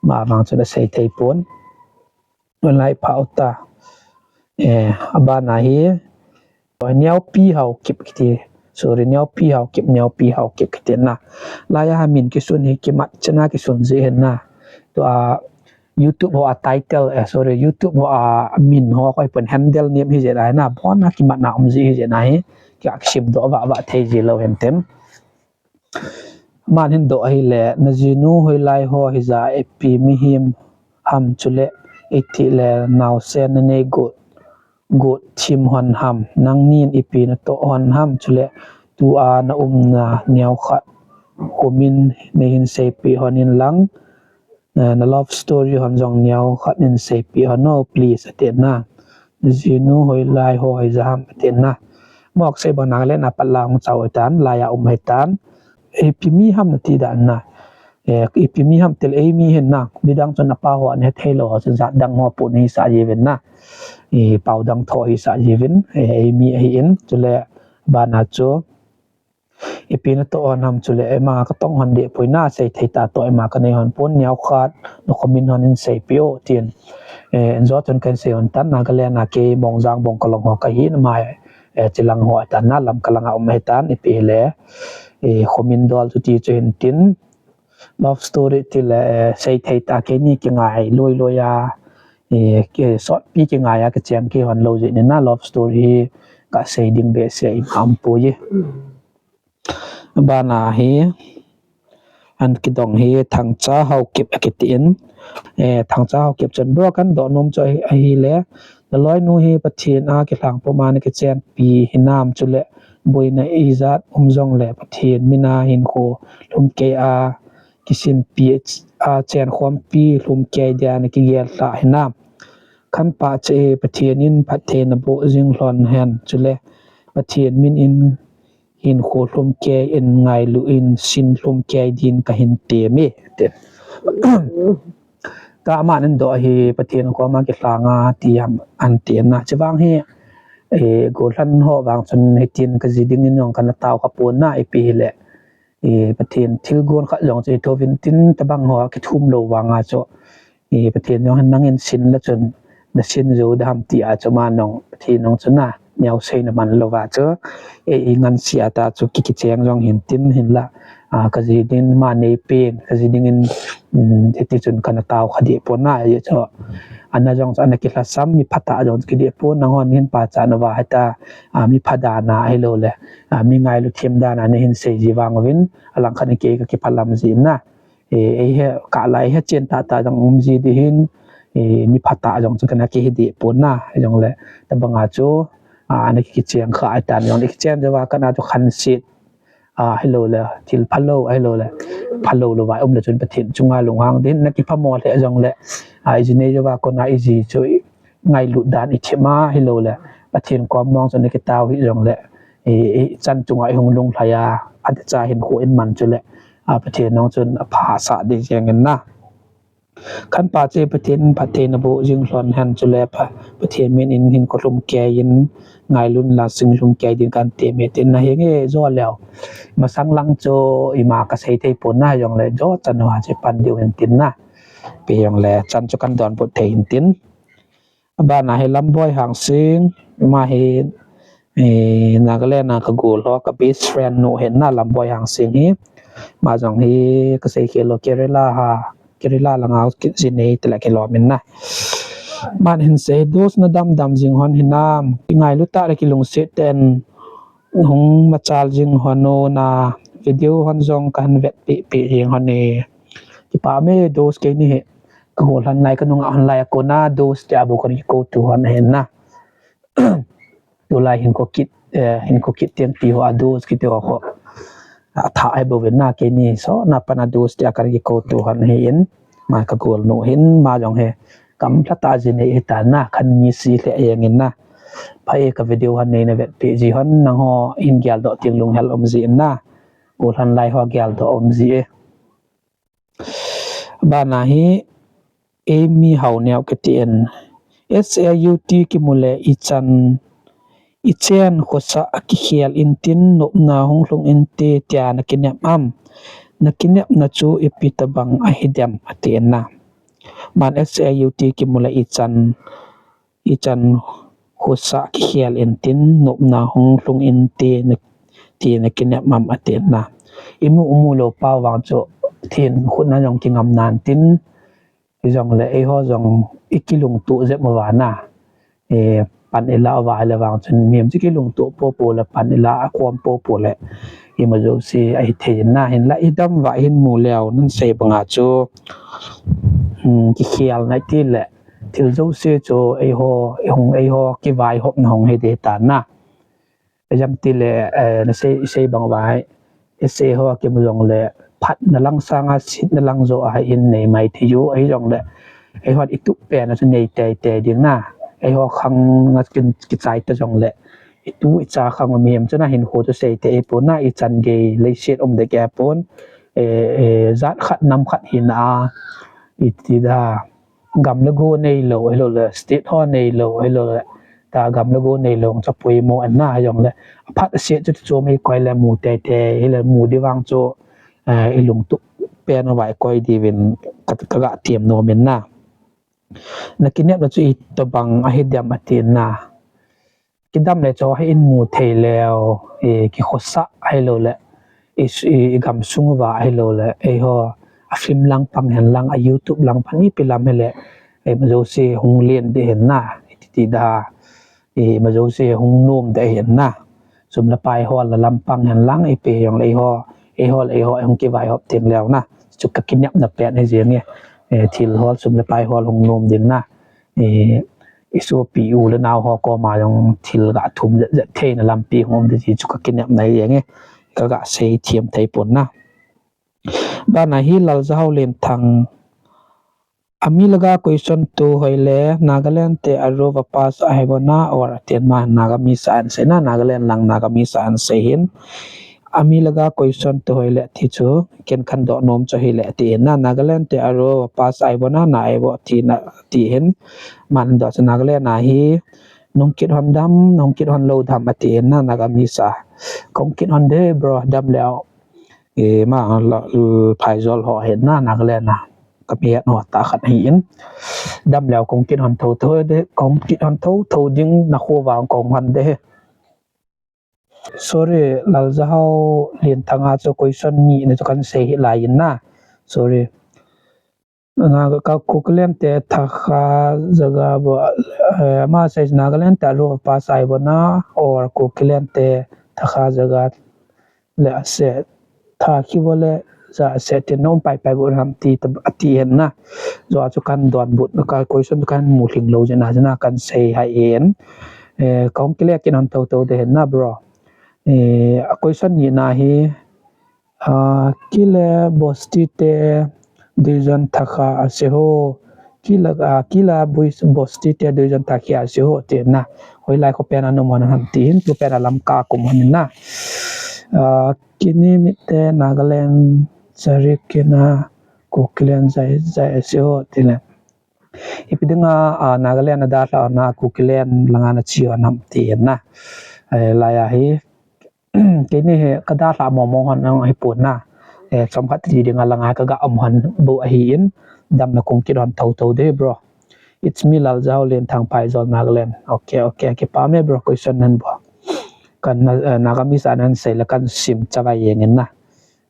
Ma vang chu na sei thei pon. Ngai lai phau ta. Eh, abana hi, Neopi Haokip kiti. Sorry, Neopi Haokip, Neopi Haokip kiti na. Laiya ha min kisun hi kimat chana kisun ji hin na. Tua YouTube ho a title, eh, sorry, YouTube ho a min ho koi pon handle name hi jeh na, bon na kimat na um ji hi jeh na hi. Kia kisim doh va va thei ji lou hin tem. Aman hin doh ahile, na jinu hoilai ho hija, ipi mihem ham chule, iti le naosen na nei got, got thim hon ham, nangnin ipi na toh hon ham chule, tua na umna neokhat khomin na hin seipeh hon in lang, eh, na love story hon jong neokhat in seipeh hon o, please, ati na. Na jinu hoilai ho hija ham, ati na. Mok sei bang nang le na pat la hung chau hitan, laiya um hitan. Ipi mi ham nati dan na. Eh, ipi mi ham til ei mi hin na. Midang chun apa ho ana hethei lou ho chun jat dang ho pu nei sa ji vin na. I pau dang tho hi sa ji vin. Eh, ei mi ahi in. Chule bana chu. Ipi na toh hon ham chule, eh, ma ka tong hon deh poi na, sei thei ta toh, eh, ma ka nei hon pon, neokhat, na khomin hon in seipeh o, tin. Eh, in jo chun kan sei hon tan, Nagaland a kei Mongjang Bongkalong ho ka hi, na mai, eh, chilang ho tan, na Lamka langa um hitan, ipi le, eh, khomin dol chu ti chu hin tin, love story ti le, eh, sei thei ta kei ni kingai lui lui a, eh, ki sot pi kingai a, kicheng kihon lou jeh in na love story hi ka sei ding behseh in um poi. Bana hi, an kidong hi Thangcha Haokip akiti in. Eh, Thangcha Haokip chun bro kan doh nom chu ahi, ahile. Na loinu hi Pathen a kilhang puma na kichenpi hinam chule. Boina ijat um jongle Pathen mina hinkho lhumkei a kisinpi a chenkhompi lhumkei dia na kigel lha hinam. Khanpa che Pathen in phattheina boh jing lhon hen, chule Pathen min in hinkho lhumkei in ngailu in sin lhumkei din kahin tem e, tin. Ka aman in doh hi Pathen koma kilhanga ti ham an ti na. Chuvang hi, eh, golhang ho vang chun hitin kaji dingin jong kana tao kha pon na ipi hile. Eh, Pathen thilgon khat jong chu itho vin tin tabang ho kithum lou vanga chu. Eh, Pathen jong hin nangin sin la chun nasin jou da ham ti a chu aman jong Pathen jong chu na. Neo seina man louva chu, eh, i ngansia ta chu ki, kicheng jong hin tin hinla, ah, kaji din ma nei pen, kaji dingin, um, hiti chun kana tao kha deh pon na, ahi chu. Ana jong chu ana kilhasam, mi phatah jong chu kideh pon, nanghon hin pachat nauva hita, ah, mi pha dan a ahilou le, ah, mi ngailu them dan a nahin sei ji vang uvin, alangkhat in kei kakiphalam ji na. Eh, eihe, kah lai he chen tah tah jong um ji ding hin, eh, mi phatah jong chu kana kihi deh pon na, jongle, tabanga chu, ah, ana kicheng kha ahitan jongle, kichen jouva kana chu khansit, ah, ahilou le, thil phalou, ahilou le, phalou louva um le chun Pathen chunga lunghang ding, na kiphamo le jongle, ah, iji nei jouva kona iji chu, ngailut dan i them a, ahilou le, Pathen kom mong chun i kitao hi jongle, i, i chan chunga i hung lunglhai a, phatecha hinkho i man chule, a, Pathen jong chun apha sah ding jeng in na. Khanpa che Pathen in phattheina boh jing lhon hen chule pha, Pathen min in hinkho lhumkei in ngailu in la sin lhumkei din kahin tem e tin na hi nge jo leo. Masang lang chu ima kasei thei pon na jongle jo chan hoa che pan diu hin tin na. Ipi jongle chan chu kahin donbut thei hin tin. Abana hi Lamboi Hangsing, ama hi, eh, Nagaland a ka gol ho, ka best friend nu ahin na Lamboi Hangsing hi. Ama jong hi kasei khel lou Kerala ha, Kerala langa jinei tile kilom in na. Aman hin sei, dose na dam dam jing hon hinam, kingailu tah le kilungset tah in hung machal jing hon o na, video hon jong kahin vetpi pi jing hon e. Kipah me dose keini hi. Ka gol hon lai, ka nunga hon lai a kona dose tia bou kana kikou tu hon ahin na. Tulai hinkho kit, eh, hinkho kit tiang ti ho a dose kiti ho ho. Athah ahi bou vin na keini so na pana dose tia kana kikou tu hon ahin. Ama ka golnu ahin, ama jong hi gamla tah jinei ahitan na, khan ni si lheh jeng in na. Pha e ka video hon neina vetpi ji hon, nangho hin geldoh teng lunghel um ji in na. Gol hon lai ho geldoh um ji e. Abana hi Amy Haoneo kiti in, S A U T kimu le ichan, ichen khosah kikhel intin nopna hung lhung inte tia na kinep am? Na kinepna chu ipi tobang ahi dem ati in na. Aman S A U T kimu le ichan, ichan khosah kikhel intin nopna hung lhung inte na, ti na kinep am ati in na. Imu, imu lou pau vang chu Pathen khut na jong kingam nan tin, hijongle eiho jong i kilungtup jep uva na. Eh, pan i la uva ahile vang chun mihem chu kilungtup popo le pan i la a khom popo le ima jouse ahi thei in na, hinla i dam uva hin mu leu nan sei banga chu, hmm, kikhel nai ti le thil jouse chu eiho, i hung eiho kivaihopna hung hi ding tan na. Ijam ti le, eh, na sei, sei bang uva hi, i sei ho kimu jongle phatna lang sanga sitna lang joh a hin nei mai thei u ahi jongle, eihon i tup pen a chu nei tei tei ding na, eiho khang a kin kichai ta jongle, i tu i cha khang u mihem chu na hinkho chu sei tei pon na, i chan gei leiset um ding kei pon, eh, eh, jat khat nam khat hina a, iti da, gam le go neilou, ahilou le state ho neilou, ahilou le ta gam le go neilou, cha poimo ana hijongle, aphat aset chu chom i koi le mu tei tei, hile mu ding vang chu, eh, i lungtup pen uva i koi diuvin ka, ka ga tiam nom in na. Na kinepna chu ipi tobang ahi dem ati in na. Kidam le chu hi in mu thei leu, i kikhosah ahilou le, i, i, i gamsung uva ahilou le, eiho, a film lang pang hen lang, a YouTube lang pang ipi lam hile, ima jouse hung len ding hin na, iti ti da, ima jouse hung nom ding hin na. Sum le pai hol na lam pang hen lang, ipi jongle eiho, eiho le eiho, hung kivaihop teng leu na. Chu ka kinepna pen hi jeng e, eh, thil hol, sum le pai hol hung nom ding na. Eh, i sopi u le nao ho koma jong thil ga thum jet jet theina lampi hung um ding ti chu ka kinepna hi jeng e, ka ga sei thiam thei pon na. Bana hi Laljahaolenthang, Ami laga question tu hoile, Nagaland te aru va pass ahi bona or atin ma Nagamese a an sei na, Nagaland lang Nagamese a an sei hin. Ami laga question tu hoile ti chu, ken khan doh nom chu hile ti hin na, Nagaland te aru va pass ahi bona na ahi bo ti na ti hin. Man doh chu Nagaland a hi, nung kit hon dam, nung kit hon lo dam ati hin na, Nagamese a. Kong kit hon de bro, dam leo. E, ma, la, l-, phaijol ho hin na, Nagaland a. Kami het ho ta khat hi in. Dam leo kong kit hon tho tho de, kong kit hon tho tho ding na khu vang kong hon de. Sorry, Lalzahau Lienthanga chu question ni na chu kan sei hi lai in na. Sorry. Na ka Kukiland te thakha jaga bo, eh, ma sei Nagaland te aru pass ahi bona or Kukiland te thakha jaga le ase tha ki bo le ja ase te nom pai pai bo ham ti ta ati hen na. Jo chu kan donbut ka question kan mu hling lo jena jena kan sei hai en. Eh, kong kile kin hon tho tho de hen na bro. Eh, a question ni na hi, ah, kile bosti te duijon thakha ase ho. Kila, ah, kila bui-, bosti te duijon thakha ase ho ti na. Hoilai kho pen a nom hon ham ti hin, tu pen a Lamka kum hon na. Ah, kini mit te Nagaland jari kina Kukiland jai, jai ase ho ti le. Ipi dinga, ah, Nagaland a dalha na Kukiland langa na chi hon ham ti hin na. Eh, lai a hi, keini hi ka dalha mo mo hon ang hi pon na. Eh, chom khat ti dinga langa ka ga um hon bu ahi in, dam na kong kit hon tho tho de bro. It's me Lalzahau Lienthang Phaijol Nagaland. Okay, okay, kipah me bro, question nan bo. Kan na, eh, Nagamese a nan sei le kan sim chavai jeng in na.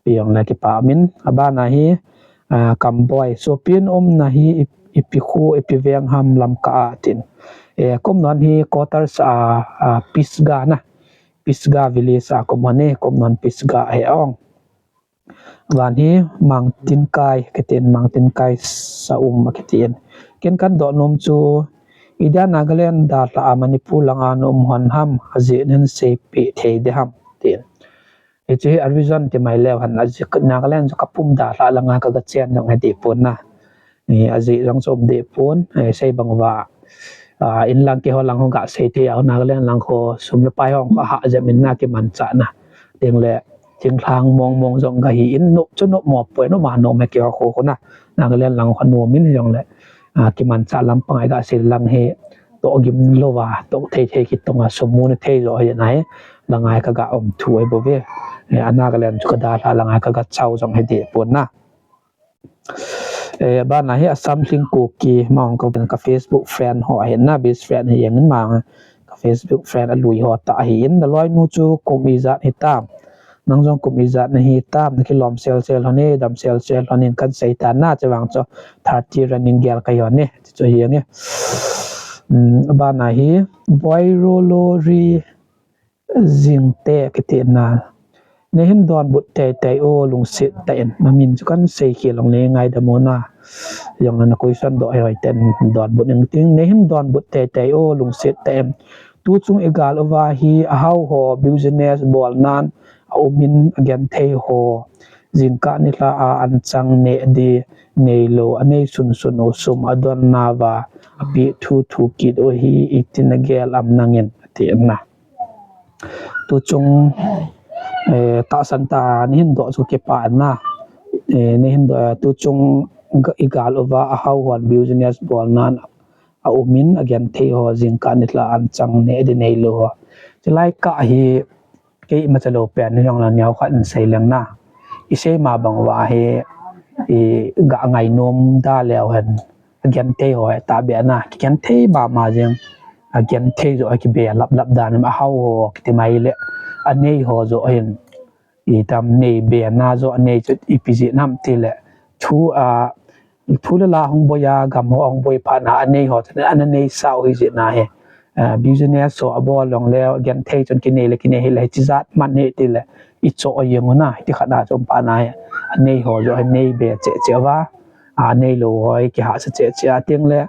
Piong le kipah min, abana hi, ah, Kamboi. Sopin umna hi ip-, ipi khu, ipi veng ham Lamka a tin. Eh, kum non hi quarters a, ah, Pisgah na. Pisgah village a kum hon e, kum non Pisgah he ong. Van hi Mangtinkai, kitin Mangtinkai sa um kitin. Ken kan doh nom chu, idia Nagaland dalha a Manipur langa na um hon ham, ajeh nen sei pe thei de ham, tin. Hiche hi a reason ti mai leu hen, ajeh Nagaland chu ka pum dalha langa ka ga chen jong hi deh pon na. Eh, ajeh jong chu um deh pon, eh, sei bang uva. Ah, in lang keiho lang ho ga sei thei a, Nagaland lang ho sum le pai ho ka ha jep in na kimanchah na. Ding le, thinglhang mong mong jong ga hi in nop chu nop mo poi, nop ma nom he keiho kho kho na. Nagaland lang ho nom in jong le. Ah, kimanchah lampang a ga sei lang hi toh gim lou va, toh thei thei kit tonga sum mu na thei jo hi na hi. Langa ka ga um thu ahi bou ve. Eh, a Nagaland chu ka dalha langa ka ga chau jong hi deh pon na. Eh, bana hi Assam Lhingkuki, ma hong ka, ka Facebook friend ho ahi na, best friend hi jeng in ma, ka Facebook friend alui ho ta ahi in, na loinu chu kum ijat hi tam. Nang jong kum ijat na hi tam, na kilom sel sel hon e, dam sel sel hon in kan sei ta na, che vang chu thirty running gel ka hi hon e, chu hi jeng e. Hmm, bana hi, Boirolori, Jingte kiti na. Nei hin donbut teitei o lungset tah in. Na min chu kan sei khel lou le ngaidam o na. Jong na question doh hoi ten donbut ning ting. Nei hin donbut teitei o lungset tah in. Tu chung i gal uva hi ahao ho business bol nan a um in a genthei ho. Jingkah nilhah a an chang neh di nei lou a nei sun sun u sum a don na va a pi thu thu kit u hi i tin a gel am nang in a ti na. Tu chung, eh, tahsan tah a nei hin doh chu kipah na. Eh, nei hin doh, eh, tu chung ga, i gal uva ahao hon business bol nan a um in a genthei ho jingkah nilhah an chang neh di nei lou ho. Chulai kah hi kei ima cha lou pen ni jong la neo khat in sei leng na. I sei ma bang uva hi i ga ngai nom da leu hen. A genthei ho hi ta be na. Ki genthei ma ma jeng. A genthei jo hi ki be lap lap dan ma ahao ho kiti mai le. A nei ho jo hin. I tam nei be na jo a nei chu ipi ji nam ti le. Thu a, thu le la hung boi a, gam ho hung boi phat na a nei ho chu ana nei sa u hi ji na hi. A, business ho a bol lou le, genthei chun ki nei le, ki nei hi le, chi jat man nei ti le. I cho a jeng u na, ti khat na chom pa na hi. A nei ho jo hi nei be che che va. A nei lou ho hi ki ha sa che che a ting le.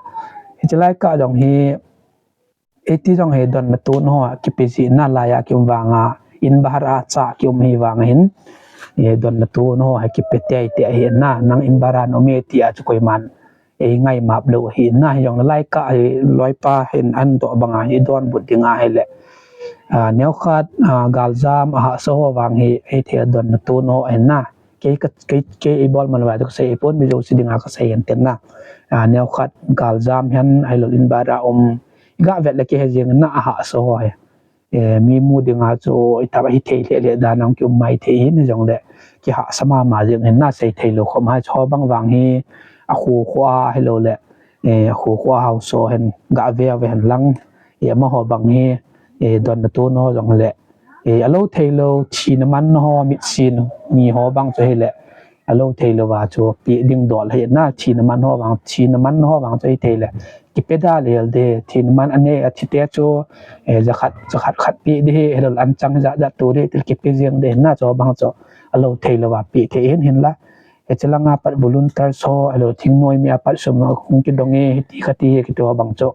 Hi chi lai kah jong hi, iti jong hi donna tun ho kipe ji na lai a ki um vang a, in bahar a cha ki um hi vang a hin, eh, donna tun ho hi kipe tei tei hi na, nang in bahar a na um e ti a chu koiman ei ngaimap lou ahi na. Hijongle laikah hi loipa hin ahin doh banga hi donbut ding ahile, a, neokhat, a, galjam ahahsa ho vang hi eithei donna tona ho ahi na. Kei ka, kei, kei eibol man uva chu kasei ahipon, mi jouse dinga kasei ahin tin na. A, neokhat galjam hen, ahilou le in bara um, iga vet le kihe jeng in na ahahsa ho hi. E, mi mu dinga chu itobang hithei lheh lheh dan a hung kium maithei ahin, hijongle kihahsa mama jeng ahin na, seithei lou khop mai chu. Ho bang vang hi akho kho a, ahilou le, e, akho kho a haosa hen, ga ve ve hen lang. E, amaho bang hi, e, donna tona ho jongle, e, alou thei lou, thina man ho, mitsin ni ho bang chu hile, alou thei louva chu peh ding dol ahi na. Thina man ho vang, thina man ho vang chu hithei le, kipe da lel ding. Thina man anei, athi te chu, e, jakhat, jakhat khat peh ding ahi, ahilou le anchang jat jat to ding, ti le kipe jeng ding ahi na. Chu bang chu alou thei louva peh thei ahin, hinla, e, hiche langa pat volunteer ho, ahilou le thingnoi mi a pat sum hung kidong e, hiti khati e, kiti ho bang chu,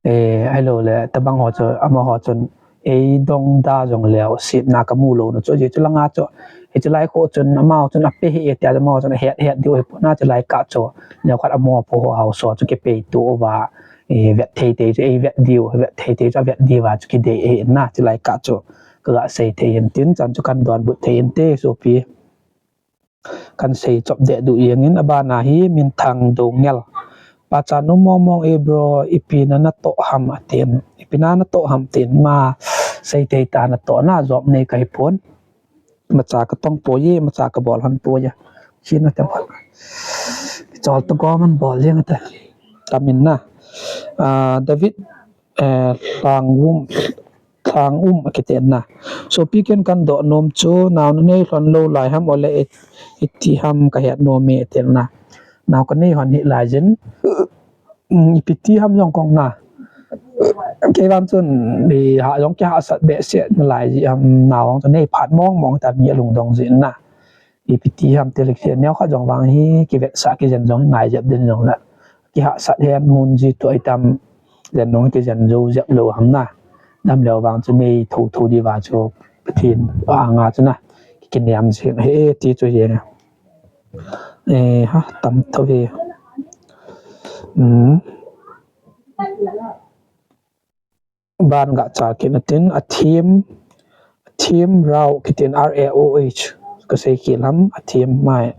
e, ahilou le, tobang ho chu, amaho chun eidong da jongleu, setna kamu lou na chu, ajeh chu langa chu, hiche lai kho chun, amaho chun ape hih e tia, amaho chun ahet het diu ahipon na, hiche lai kah chu, neokhat amopo ho haosa chu kipeto uva, e, vet thei thei chu eivet diu, vet thei thei chu avet diuva chu kidei ahi na, hiche lai kah chu kaga sei thei ahin tin, chan chu kahin donbut thei inte, sopi. Kahin sei chop deh duh jeng in, abana hi Minthang Doungel. Pachat nom mong mong e bro, ipi na natoh ham atin. Ipi na natoh ham tin, ima sei thei ta, natoh na, job nei kahipon. Imacha katong poi e, imacha kabol hon poi e. Chin ate bol. Chol to go man bol jeng ate. Tamin na. A, David, e, Lhangum, Lhangum akiti na. Sopi, ken kahin doh nom chu, nao nanei lhon lou lai ham, ole i, iti ham kahet nom e, ati na. Nao kanei lhon hih lai jin, um, ipi ti ham jong kahung na. Kei vang chun, iha jong kihahsat behseh nalai ji ham, nao jong chu nei phat mong mong ta, mi alungdong jin na. Ipi ti ham ti le, neokhat jong vang hi kivetsah kijen jong hi ngai jep ding jongle, kihahsat hen, hun ji toh itam jen jong kijen jou jep lou ham na. Damlou vang chu nei thotho diuva chu Pathen anga chu na, kinem jing ahi ti chu hi. E, ha, tam tho ve. Um. Ban ga chal kit natin, Athem, Athem Rao kitin, R A O H, kasei khel ham, Athem mai,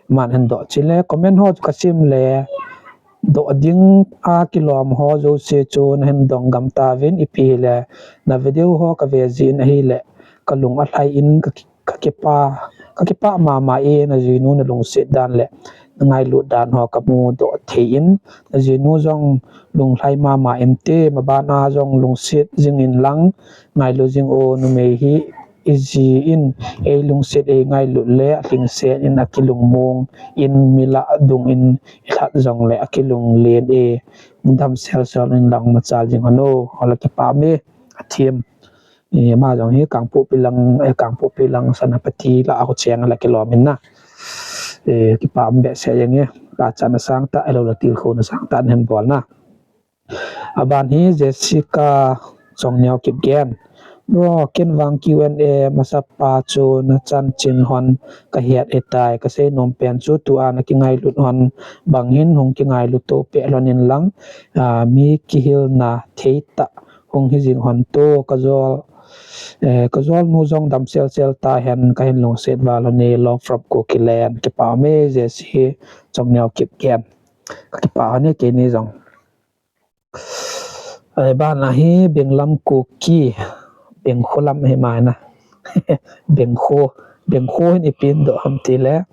man hin doh chule, comment ho chu kasim le, doh ding a kilom ho jouse chu nahin dong gam tauvin, ipi hile, na video ho kave jin ahile, kalung alhai in ka, kakipah, kakipah mama e, najinu nalungset dan le, nangailut dan ho kamu doh thei in, najinu jong lunglhai mama inte, maban a jong lungset jing in lang, ngailu jing o, numei hi iji in, eilungset eingailut le, alhingset in akilungmong in, mi lah dung in ilhat jongle akilunglen e, damsel sel in lang machal jing hon o, hola kipah me, Athem. E, ama jong hi Kangpokpi lang, e, Kangpokpi lang Senapati lah a kho cheng a la kilom in na. E, kipah um behseh jeng e. Pachatna sangtah, ahilou le tilkhouna sangtah nahin bol na. Aban hi Jessica Chongneo Kipgen. Bro, ken vang Q and A masapa chu nachanchin hon kahet hitai, kasei nom pen chu tua nakingailut hon bang hin hung kingailut to peh lhon in lang, a, mi kihilna theitah hung hi jing hon to, kajol, eh, kajol nu jong damsel sel tahen, kahin lungset val hon e, love from Kukiland, kipah me Jesse Chongneo Kipgen. Kakipah hon e keini jong. Ai, bana hi Benglam Kuki, Bengkho lam hi mai na. Bengkho, Bengkho hin ipi hin doh ham tile.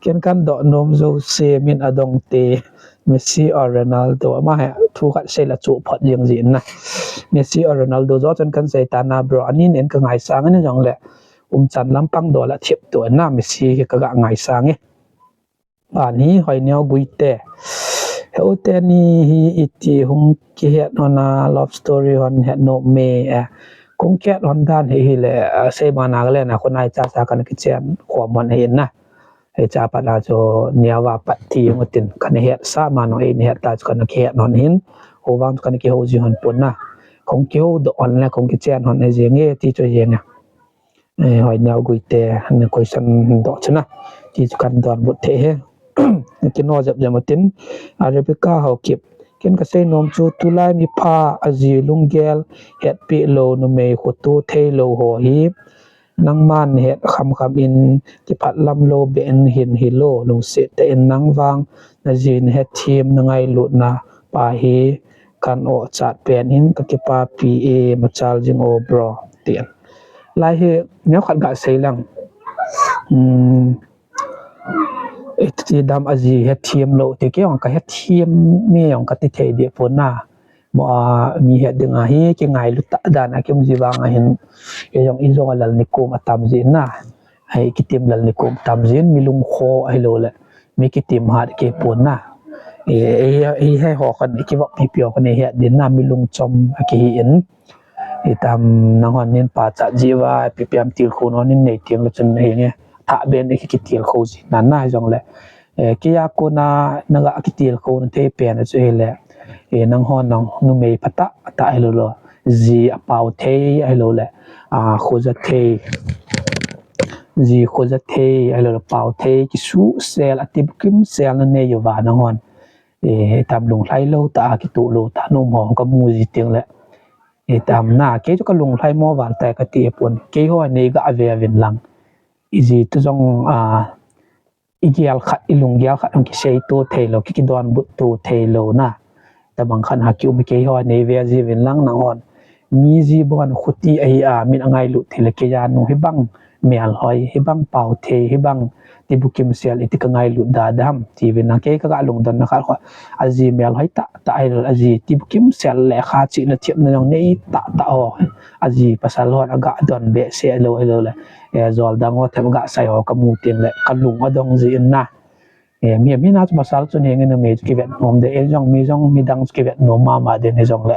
Ken kadoh nom jouse min adong te, Messi or Ronaldo, ama hi thu khat sei la chu phot jeng jin na. Messi or Ronaldo jo chun kasei ta na bro, ani nen kangaisang in jongle, umchan lampang dola thip to na, Messi hi kaga ngaisang e. Ani Hoineo Guite. Heute ni hi iti hung kihet hon a love story hon het nom me e. Kong kihet hon dan hi hile, a, sei ma Nagaland a khonai cha cha kana kichen khom hon ahi na. Hiche a pat a chu neo a pat ti jong tin kana hetsah ma nung eina het ta chu kana kihet hon hin. Hou vang chu kana kihou ji hon pon na. Kong kihou doh hon le kong kichen hon ahi jeng e ti chu jeng e. Eh, Hoineo Guite, ana question doh chu na. Ti chu kana donbut thei e. Kino jep jep utin, a, Rebecca Haokip. Ken kasei nom chu tulai mipha aji lunggel hetpi lou numei khoto thei lou ho hi. Nangman het kham kham in kiphat lam lou be in hin hi lou lungset tah in nang vang naji nahethem nangailutna pa hi kan o chat pen in kakipapi e machal jing o bro tin. Lai hi neo khat gasei lang. Um, Iti dam aji hethem lou ti kei jong kahethem mi jong kati thei deh pon na. Mo a mi het ding ahi kingailu tah dan a kium ji vang ahin. Kei jong ijong a lal nikum atam ji na. Hei kitim lal nikum tam jin mi lungkho ahilou le. Mi kitim hat kei pon na. E, e, e, he ho khan kivop pipi ho khan het din na mi lungchom akihi in. Itam nanghon nin pachat ji uva, ipi pi ham tilkhou non nin nei teng le chun henge. Thah ben i kitilkhou ji nan na jong le. Eh, kei a kona naga kitilkhou na thei pen chu hile. Eh, nanghon nang numei phatah, tah hilou lou. Ji apao thei ahilou le. A, khoja thei. Ji khoja thei ahilou le, pao thei, kisusel, atibukim sel nanei uva nanghon. Eh, itam lunglhai lou tah, kituh lou tah, nom ho kamu ji teng le. Itam na, kei chu kalunglhai mo val tai kati pon. Kei ho nei ga ve vin lang. Iji tu jong, a, igel khat, ilunggel khat, ang kisei tu thei lou, ki, kidonbut tu thei lou na. Tabang khat ha kium kei ho nei ve ji vin lang nanghon. Mi ji bon khuti ahi a, min angailut thei le kei a nung hibang. Melhoi, hibang pao thei, hibang tibukim sel iti kangailut da dam, ti vin lang kei kaga lungdon na khat kho. Aji melhoi tah, tah ahilou, aji tibukim sel le kha chi na thiep na jong nei tah, tah ho. Aji pasal hon aga don behseh lou, ahilou le. Eh, jol dang ho them aga sai ho kamu teng le, kalung adong ji in na. Eh, mi, mi na chu pasal chun henge numei chu kivet nom de, eh, jong mi jong midang chu kivet nom mama den hijong le.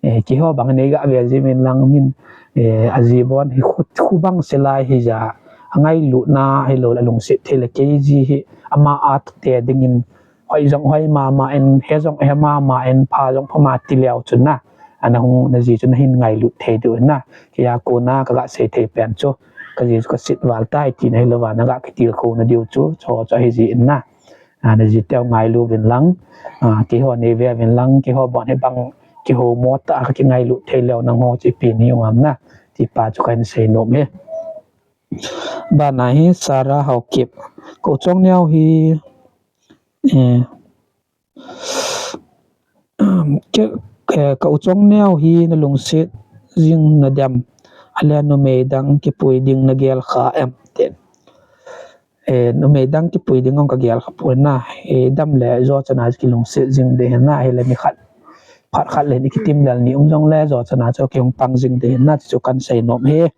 Eh, kei ho bang nei ga ve ji min lang min, eh, aji bon hi khu, khu bang se lai hi ja, angailutna hilou le lungset thei le kei ji hi, ama a te ding in, hoi jong hoi mama in, he jong he mama in, pha jong pha ma ti leu chun na. Ana hung naji chu nahin ngailut thei diu na. Kei a kona kaga sei thei pen chu. Kaji chu kasit val tai tina hilou va naga kitilkhou na diu chu. Cho, cho hi ji in na. A, naji teu ngailu vin lang. A, kei ho nei ve vin lang. Kei ho bon hibang kihou mo tah a kingailut thei leu nangho chu ipi nei u ham na. Ti pa chu kahin sei nom e. Bana hi Sarah Haokip. Ka u Chongneo hi, eh, ke, ke, ka u Chongneo hi nalungset jing nadem. Ale numei dang kipui ding nagel kha em tin. Eh, numei dang kipui ding ong kagel kha pon na. Eh, dam le jo chana kilungset jing de na, hile mi khat. Phat khat le ni kitim lal ni um jong le jo chana chu kihung pang jing de na, chu kan sei nom e.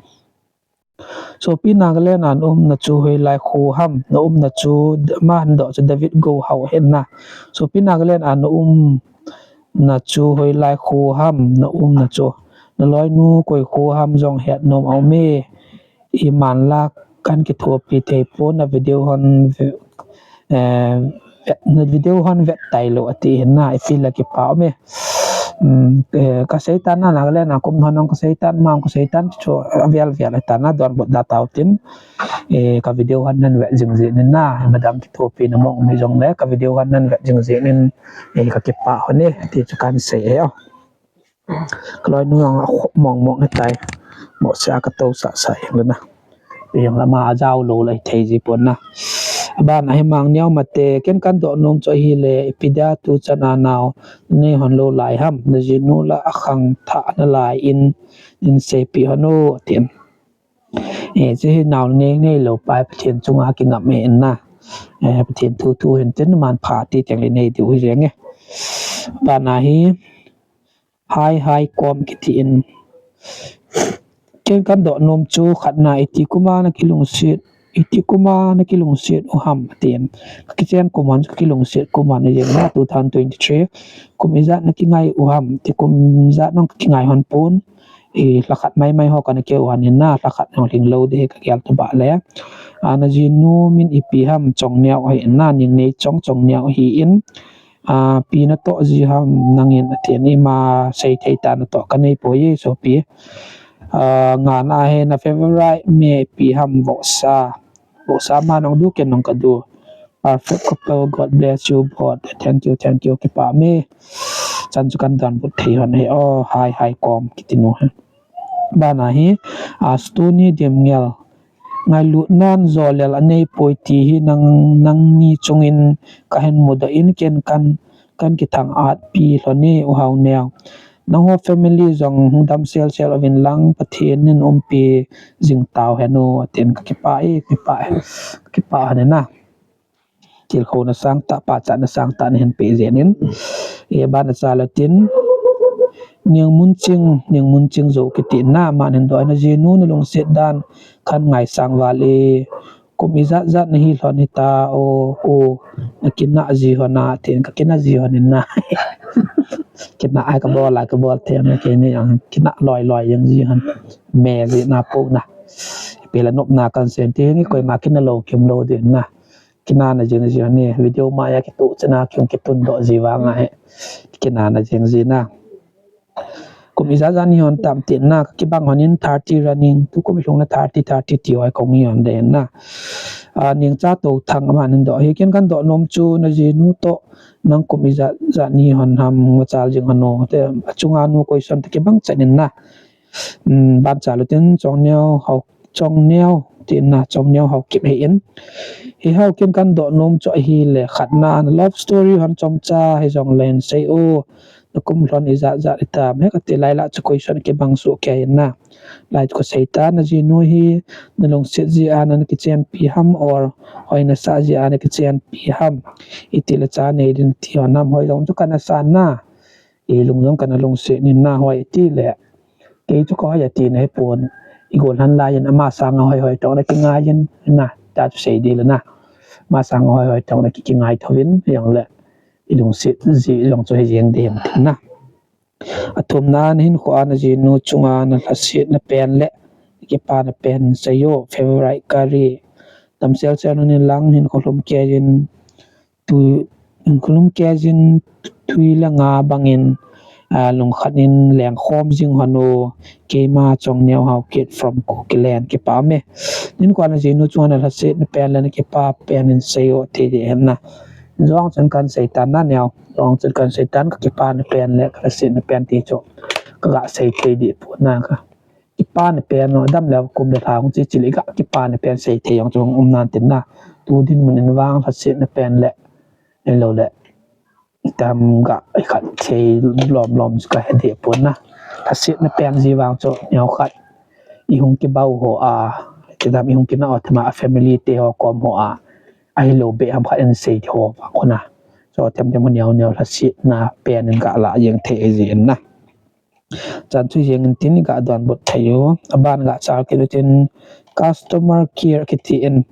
Sopi Nagaland a na umna chu hoilai kho ham, na umna chu d-, ma han doh chu David Go Hau ahin na. Sopi Nagaland a na umna chu hoilai kho ham, na umna chu. Na loinu koi kho ham jong het nom a um e. Iman la kan kithopi thei pon na video hon ve-, eh, vet, na video hon vet tailou ati hin na, ipi la kipa um e. Um, eh, kasei tan na, Nagaland a kum hon ong kasei tan, ma ong kasei tan, chu avel vel tan na, donbut da tau tin. Eh, ka video hon nan vet jing jing in na, madam kithopi na mong um hijong le, ka video hon nan vet jing jing in, eh, kakipa hon e, ti chu kan sei e o. Ka loinu jong akhop mong mong ahitai. Mohseh a katou sah sah jeng le na. Jong le ama ajao lou le thei ji pon na. Abana hi Mangneo Mate, ken kan doh nom chu ahile, ipi dia tu chan a nao nei hon lou lai ham. Na jinu la akhang thah nalai in, in seipi hon o, tin. Eh, chu hi nao nei, nei lou pai Pathen chunga kingam e in na. Eh, Pathen thu thu hin tin man pha ti teng le nei diu hi jeng e. Bana hi, Hai, hai, kom kiti in. Ken kan doh nom chu khatna iti kuma na kilungset, iti kuma na kilungset u ham, atin. Ka kichen kum hon chu ka kilungset kum hon, ijeh inem two thousand twenty-three. Kum ijat na kingai u ham, ti kum ijat nong ka kingai hon pon. I, lha khat mai mai ho kana keu hon in na, lha khat nong lhinglou ding hi ka gel tabang le. A, na jinu min ipi ham, Chongneo ahi in na, Ningneichong Chongneo ahi in. A, pi natoh ji ham nangin, atin, ima sei thei ta natoh kanei poi e, sopi. A, ngana hi na favorite me ipi ham, vohsa. Vohsa ma nong du ken nong kadu. Perfect couple, God bless you both. Thank you, thank you, kipah e. Chan chu kan donbut thei hon ahi. Oh, hi, hi, kom, kiti nu hi. Bana hi, a, Stony Demngel. Ngailutnan jolel anei poi ti hi nang, nangni chungin kahin mudoh in ken kan, kan kithang-at pi lhon e, U Haoneo. Nangho family jong hung dam sel sel uvin lang, Pathen in umpi jing tauhen o, atin, kakipah e, kipah e, kipah e na. Tilkhouna sangtah, pachatna sangtah nahin peh jeng in. E, bana chale tin, Ningmunching, Ningmunching Zou kiti na, aman hin doh, najinu nalungset dan khan ngaisang val e, kum ijat jat nahi lhon hita o, o, nakinah ji hon a, tin, kakinah ji hon in na. Kinah ai kabol a, kabol thei na, keini jong kinah loi loi jeng ji hon. Me jeh na po na. Ipi le nopna kan sei ti hi koima kinah lou kium lou ding na. Kinahna jeng ji hon e, video maiya kitoh chena kihung kitundoh ji vang ahi. Kinahna jeng ji na. Kum ijat jat nahi hon tam tin na, kakibang hon in thirty running, tukum ilhung na thirty, thirty ti hoi kong hi hon den na. A, Ningcha Touthang, aman hin doh hi, ken kan doh nom chu najinu toh nang kum ijat jat nahi hon ham, machal jing hon o. Te, achunga nu question te kibang chan in na. Um, ban chale tin, Chongneo Hao, Chongneo, tin na, Chongneo Haokip ahi in. Hi Haokip, kan doh nom chu ahile, khatna, na love story hon chomcha hijongle hin sei o. Nakum lhon ijat jat itam, he kati lai la chu question kibang soh kei in na. Lai chu kasei ta, najinu hi nalungset jeh a nakichenpi ham or hoi nasah jeh a nakichenpi ham? Itile cha nei ding ti hon ham, hoi jong chu kana sa na. Ilung jong kana lungset in na, hoi itile. Kei chu kahoi ati nahipon. Igol lhan lai in ama sanga hoi hoi toh nakingai in na, ta chu sei ding le na. Ama sanga hoi hoi toh naki, kingai thouvin, hijongle ilungset jeh jong chu hijeng ding tin na. Athumna, nahinkhoa najinu chunga nalhasetna pen le nakipana pen sei o, favorite curry. Dam sel sel un lang, hinkho lhum kei in, tu, hinkho lhum kei in tui le nga bangin, a, lungkhat in lengkhom jing hon o, keima Chongneo Haokip from Kukiland, kipah e. Nahinkhoa najinu chunga nalhasetna pen le nakipa pen in sei o, ti ding ahi na. Jong chun kan sei tan na neo, jong chun kan sei tan, kakipana pen le kalhasetna pen ti chu kaga sei thei ding pon na ka. Kipana pen o, adam le kum le lha hung che che le iga kipana pen sei thei jong chu um nan tin na. Tu dinmun in vang lhasetna pen le, ahiloule itam ga ikhat sei lom lom chu kahe ding pon na. Lhasetna pen ji vang chu neokhat ihung kibau ho a, kidam ihung kinah o, thema a family te ho kom ho a, ahilou beh ham khat in sei ho vang khu na. Chu them them ho neo neo lhasetna pen in ga la jeng thei ahi jeh in na. Chan chu jeng in tin iga donbut thei u. Aban ga chal kit u tin, customer care kiti in.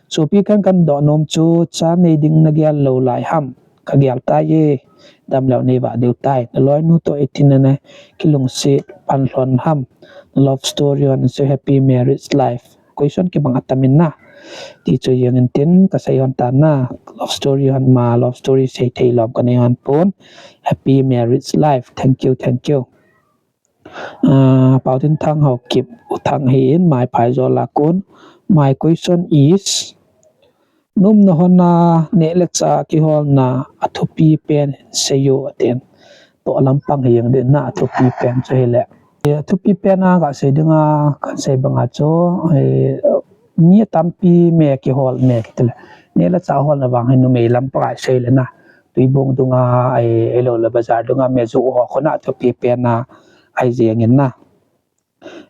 Sopi, kan kan doh nom chu cha nei ding nagel lou lai ham? Kagel tai e. Damlou neivah diu tai. Naloinu toh iti nana kilungset pan lhon ham? Na love story hon sei, happy marriage life. Question kibang atam in na. Ti chu jeng in tin kasei hon tan na. Love story hon ma, love story sei thei lom kanei hon pon. Happy marriage life. Thank you, thank you. Ah, Paotinthang Haokip, U Thang ahi in, Maiphai jol a kon. My question is, nom na hon a neh le chah kiholna athupi pen sei o, atin. Toh lampang hi jeng ding na, athupi pen chu hile. Athupi pen a kasei ding a, kasei bang a chu, eh, mi tampi me kihol me kiti le. Neh le chah holna vang hi numei lampang a sei le na. Tuibong dung a, ai, ahiloule bazar dung a me joh ho khu na athupi pen a ahi jeng in na.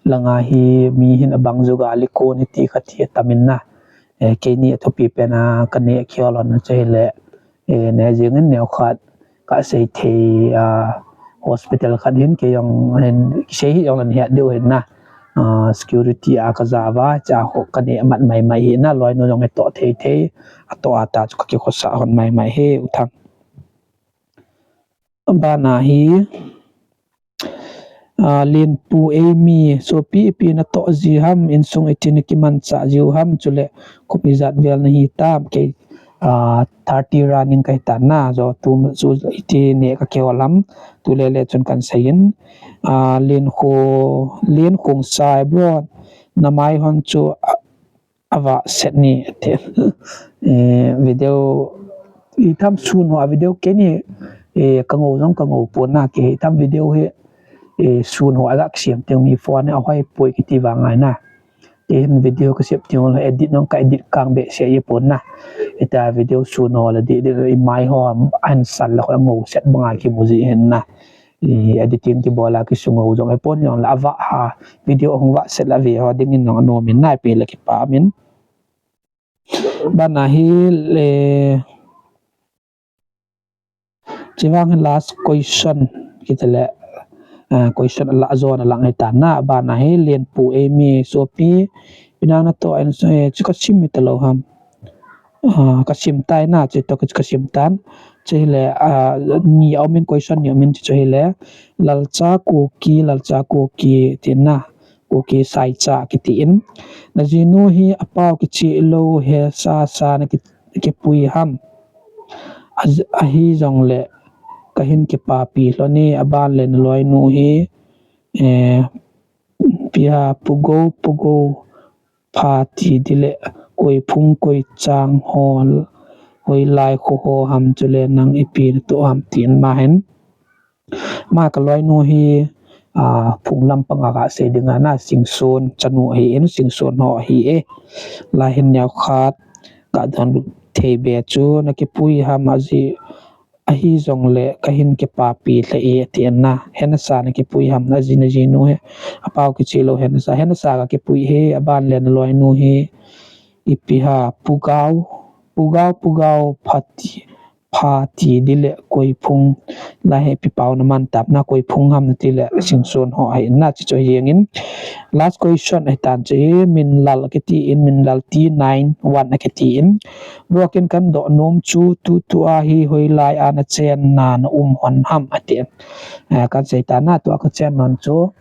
Langa hi mi hin abang joh a likon hiti kati atam in na. Eh, keini athupi pen a kaneh kihol hon chu hile, eh, neh jeng in neokhat kasei thei, ah, hospital khat hin kei jong hin, kisei hi jong le nahet diu hin na. Ah, security a kaja uva, cha ho kaneh mat mai mai hi na, loinu jong hitoh thei thei. Atoh a ta chu kakikhosah hon mai mai hi, U Thang. Bana hi, ah, Lenpu Amy, sopi ipi natoh ji ham, insung iti nakimanchah jiu ham, chule kum ijat vel nahi tam? Kei, ah, thirty running kahi tan na, jo tu chu iti neh kakihol ham, tu le le chun kan sei in. Ah, Lenkho, Lenkhongsai bro, namai hon chu, ah, ava set ni te. Eh, video, itham sun ho a video kei ni, eh, ka ngou jong ka ngou pon na, kei itham video hi, eh, sun ho a ga siam teng mi phone a hoi poi kiti vang ngai na. Kei hin video ka siam teng ho edit nong ka edit kang be se ye pon na. Ita video sun ho la di, di, i mai ho an sal la ko ngou set banga ki muji hin na. I editing ki bola ki sungo jong e pon jong la va ha video hung va set la ve ho ding in jong ano min na pe la ki pa min. Bana hi le, chivang hi last question ki te le, ah, question la zona lang ai ta na. Bana hi len pu e mi sopi pinang na to en, eh, chu ka sim mi ta lo ham. Ah, ka sim tai na, chu to ka sim tan. Chu hi le, ah, ni a um in question ni a um in chu hi le, Lalcha Kuki, Lalcha Kuki ti na, Kuki Saicha kiti in. Na jinu hi a pau kichi lo he sa sa na ki, kipui ham. A, ahi jong le ka hin kipapi lo ni a ban le na loi nu hi, eh, pia pugo pugo pha ti di le koi phung koi chang hol hoi lai kho ho ham chu le nang ipi na to ham tin ma hen. Ma ka loi nu hi, ah, phung lam panga ka sei ding a na singson chanu hi in singson ho hi e. La hin neo khat ka don thei be chu na kipui ham a ji ahi jong le ka hin kipapi le e ti na. Hen sa na kipui ham na ji na jinu he. A pau kichi lo hen sa. Hen sa ka kipui he a ban le na loi nu hi. Ipi ha pugau, pugau, pugau pha ti, pha ti di le koi phung la he pi pau na man tap na koi phung ham na ti le singson ho hai na chi cho hiang in. Last question ai tan chi min lal kiti in min lal ti nine one kiti in. Buakin kan do nom chu tu tu a hi hoi lai a na chen na na um hon ham ati. Eh, kan sei ta na tu a ka chen non chu,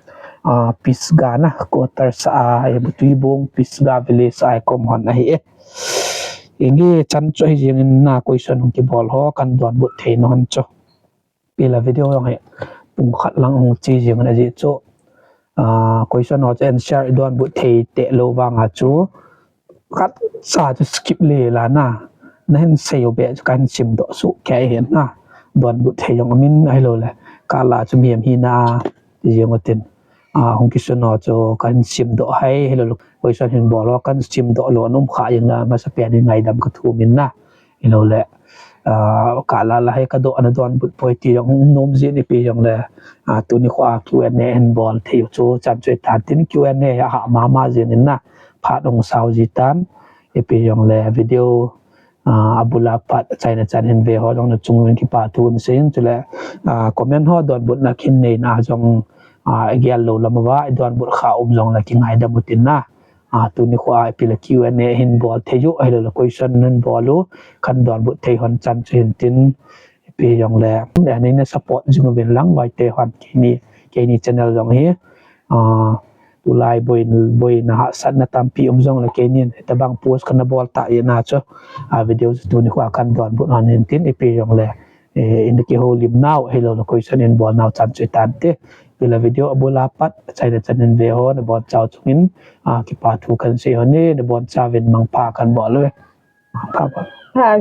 ah, Pisga na, quarter sa a, eh, Butuibong Pisga village a, eh, kom hon ahi e. Inge chan chu hi jing in na question hung kibol ho, kan don but thei non chu. Pila video jong hi pung khat lang hung chi jing in aji chu. Ah, question ho chu answer i don but thei te lo vang a chu. Khat sa chu skip le la na. Na hin sei o be chu kan sim do su ke hin na. Don but thei jong amin ai lo le. Ka la chu miam hi na. Jing o tin. Ah, hung kisun ho chu kan sim do hai, hello, question hin bol ho kan sim do lo num kha jing na, masa pen in ngaidam ka thum in na. Hello le, ah, ka la la hai ka do ana don but poi ti jong nom jin ipi jong le, ah, tuni kho a Q and A hin bol thei chu chan chu tan tin Q and A a ha mama jin in na, phat hung sao ji tan, ipi jong le video, ah, abula pat chaina chan hin ve ho jong na chung in kipa thu in sei in chule, ah, comment ho don but na kin nei na jong, ah, gel lo lam va don but kha um jong la kingaidam u tin na. Ah, tuni kho a ipi le Q and A hin bol thei u, ahilo le question hin bol u, kan don but thei hon chan chu hin tin, ipi jong le, eh, nei na support jing u vin lang vai te hon keini, keini channel jong hi, ah, tulai boi, boina hahsatna tampi um jong le keini, tabang post kana bol ta i na chu, ah, video chu tuni kho a kan don but hon hin tin, ipi jong le, eh, in kihoulim nau, ahilo le question in bol nau chan chu i tan te. Pila video abula pat, chaina chan in ve ho, na bon chau chung in, ah, kipa thu kan sei ho ni, na bon chau vin mangpha kan bol u. Mangpha bol. Hai.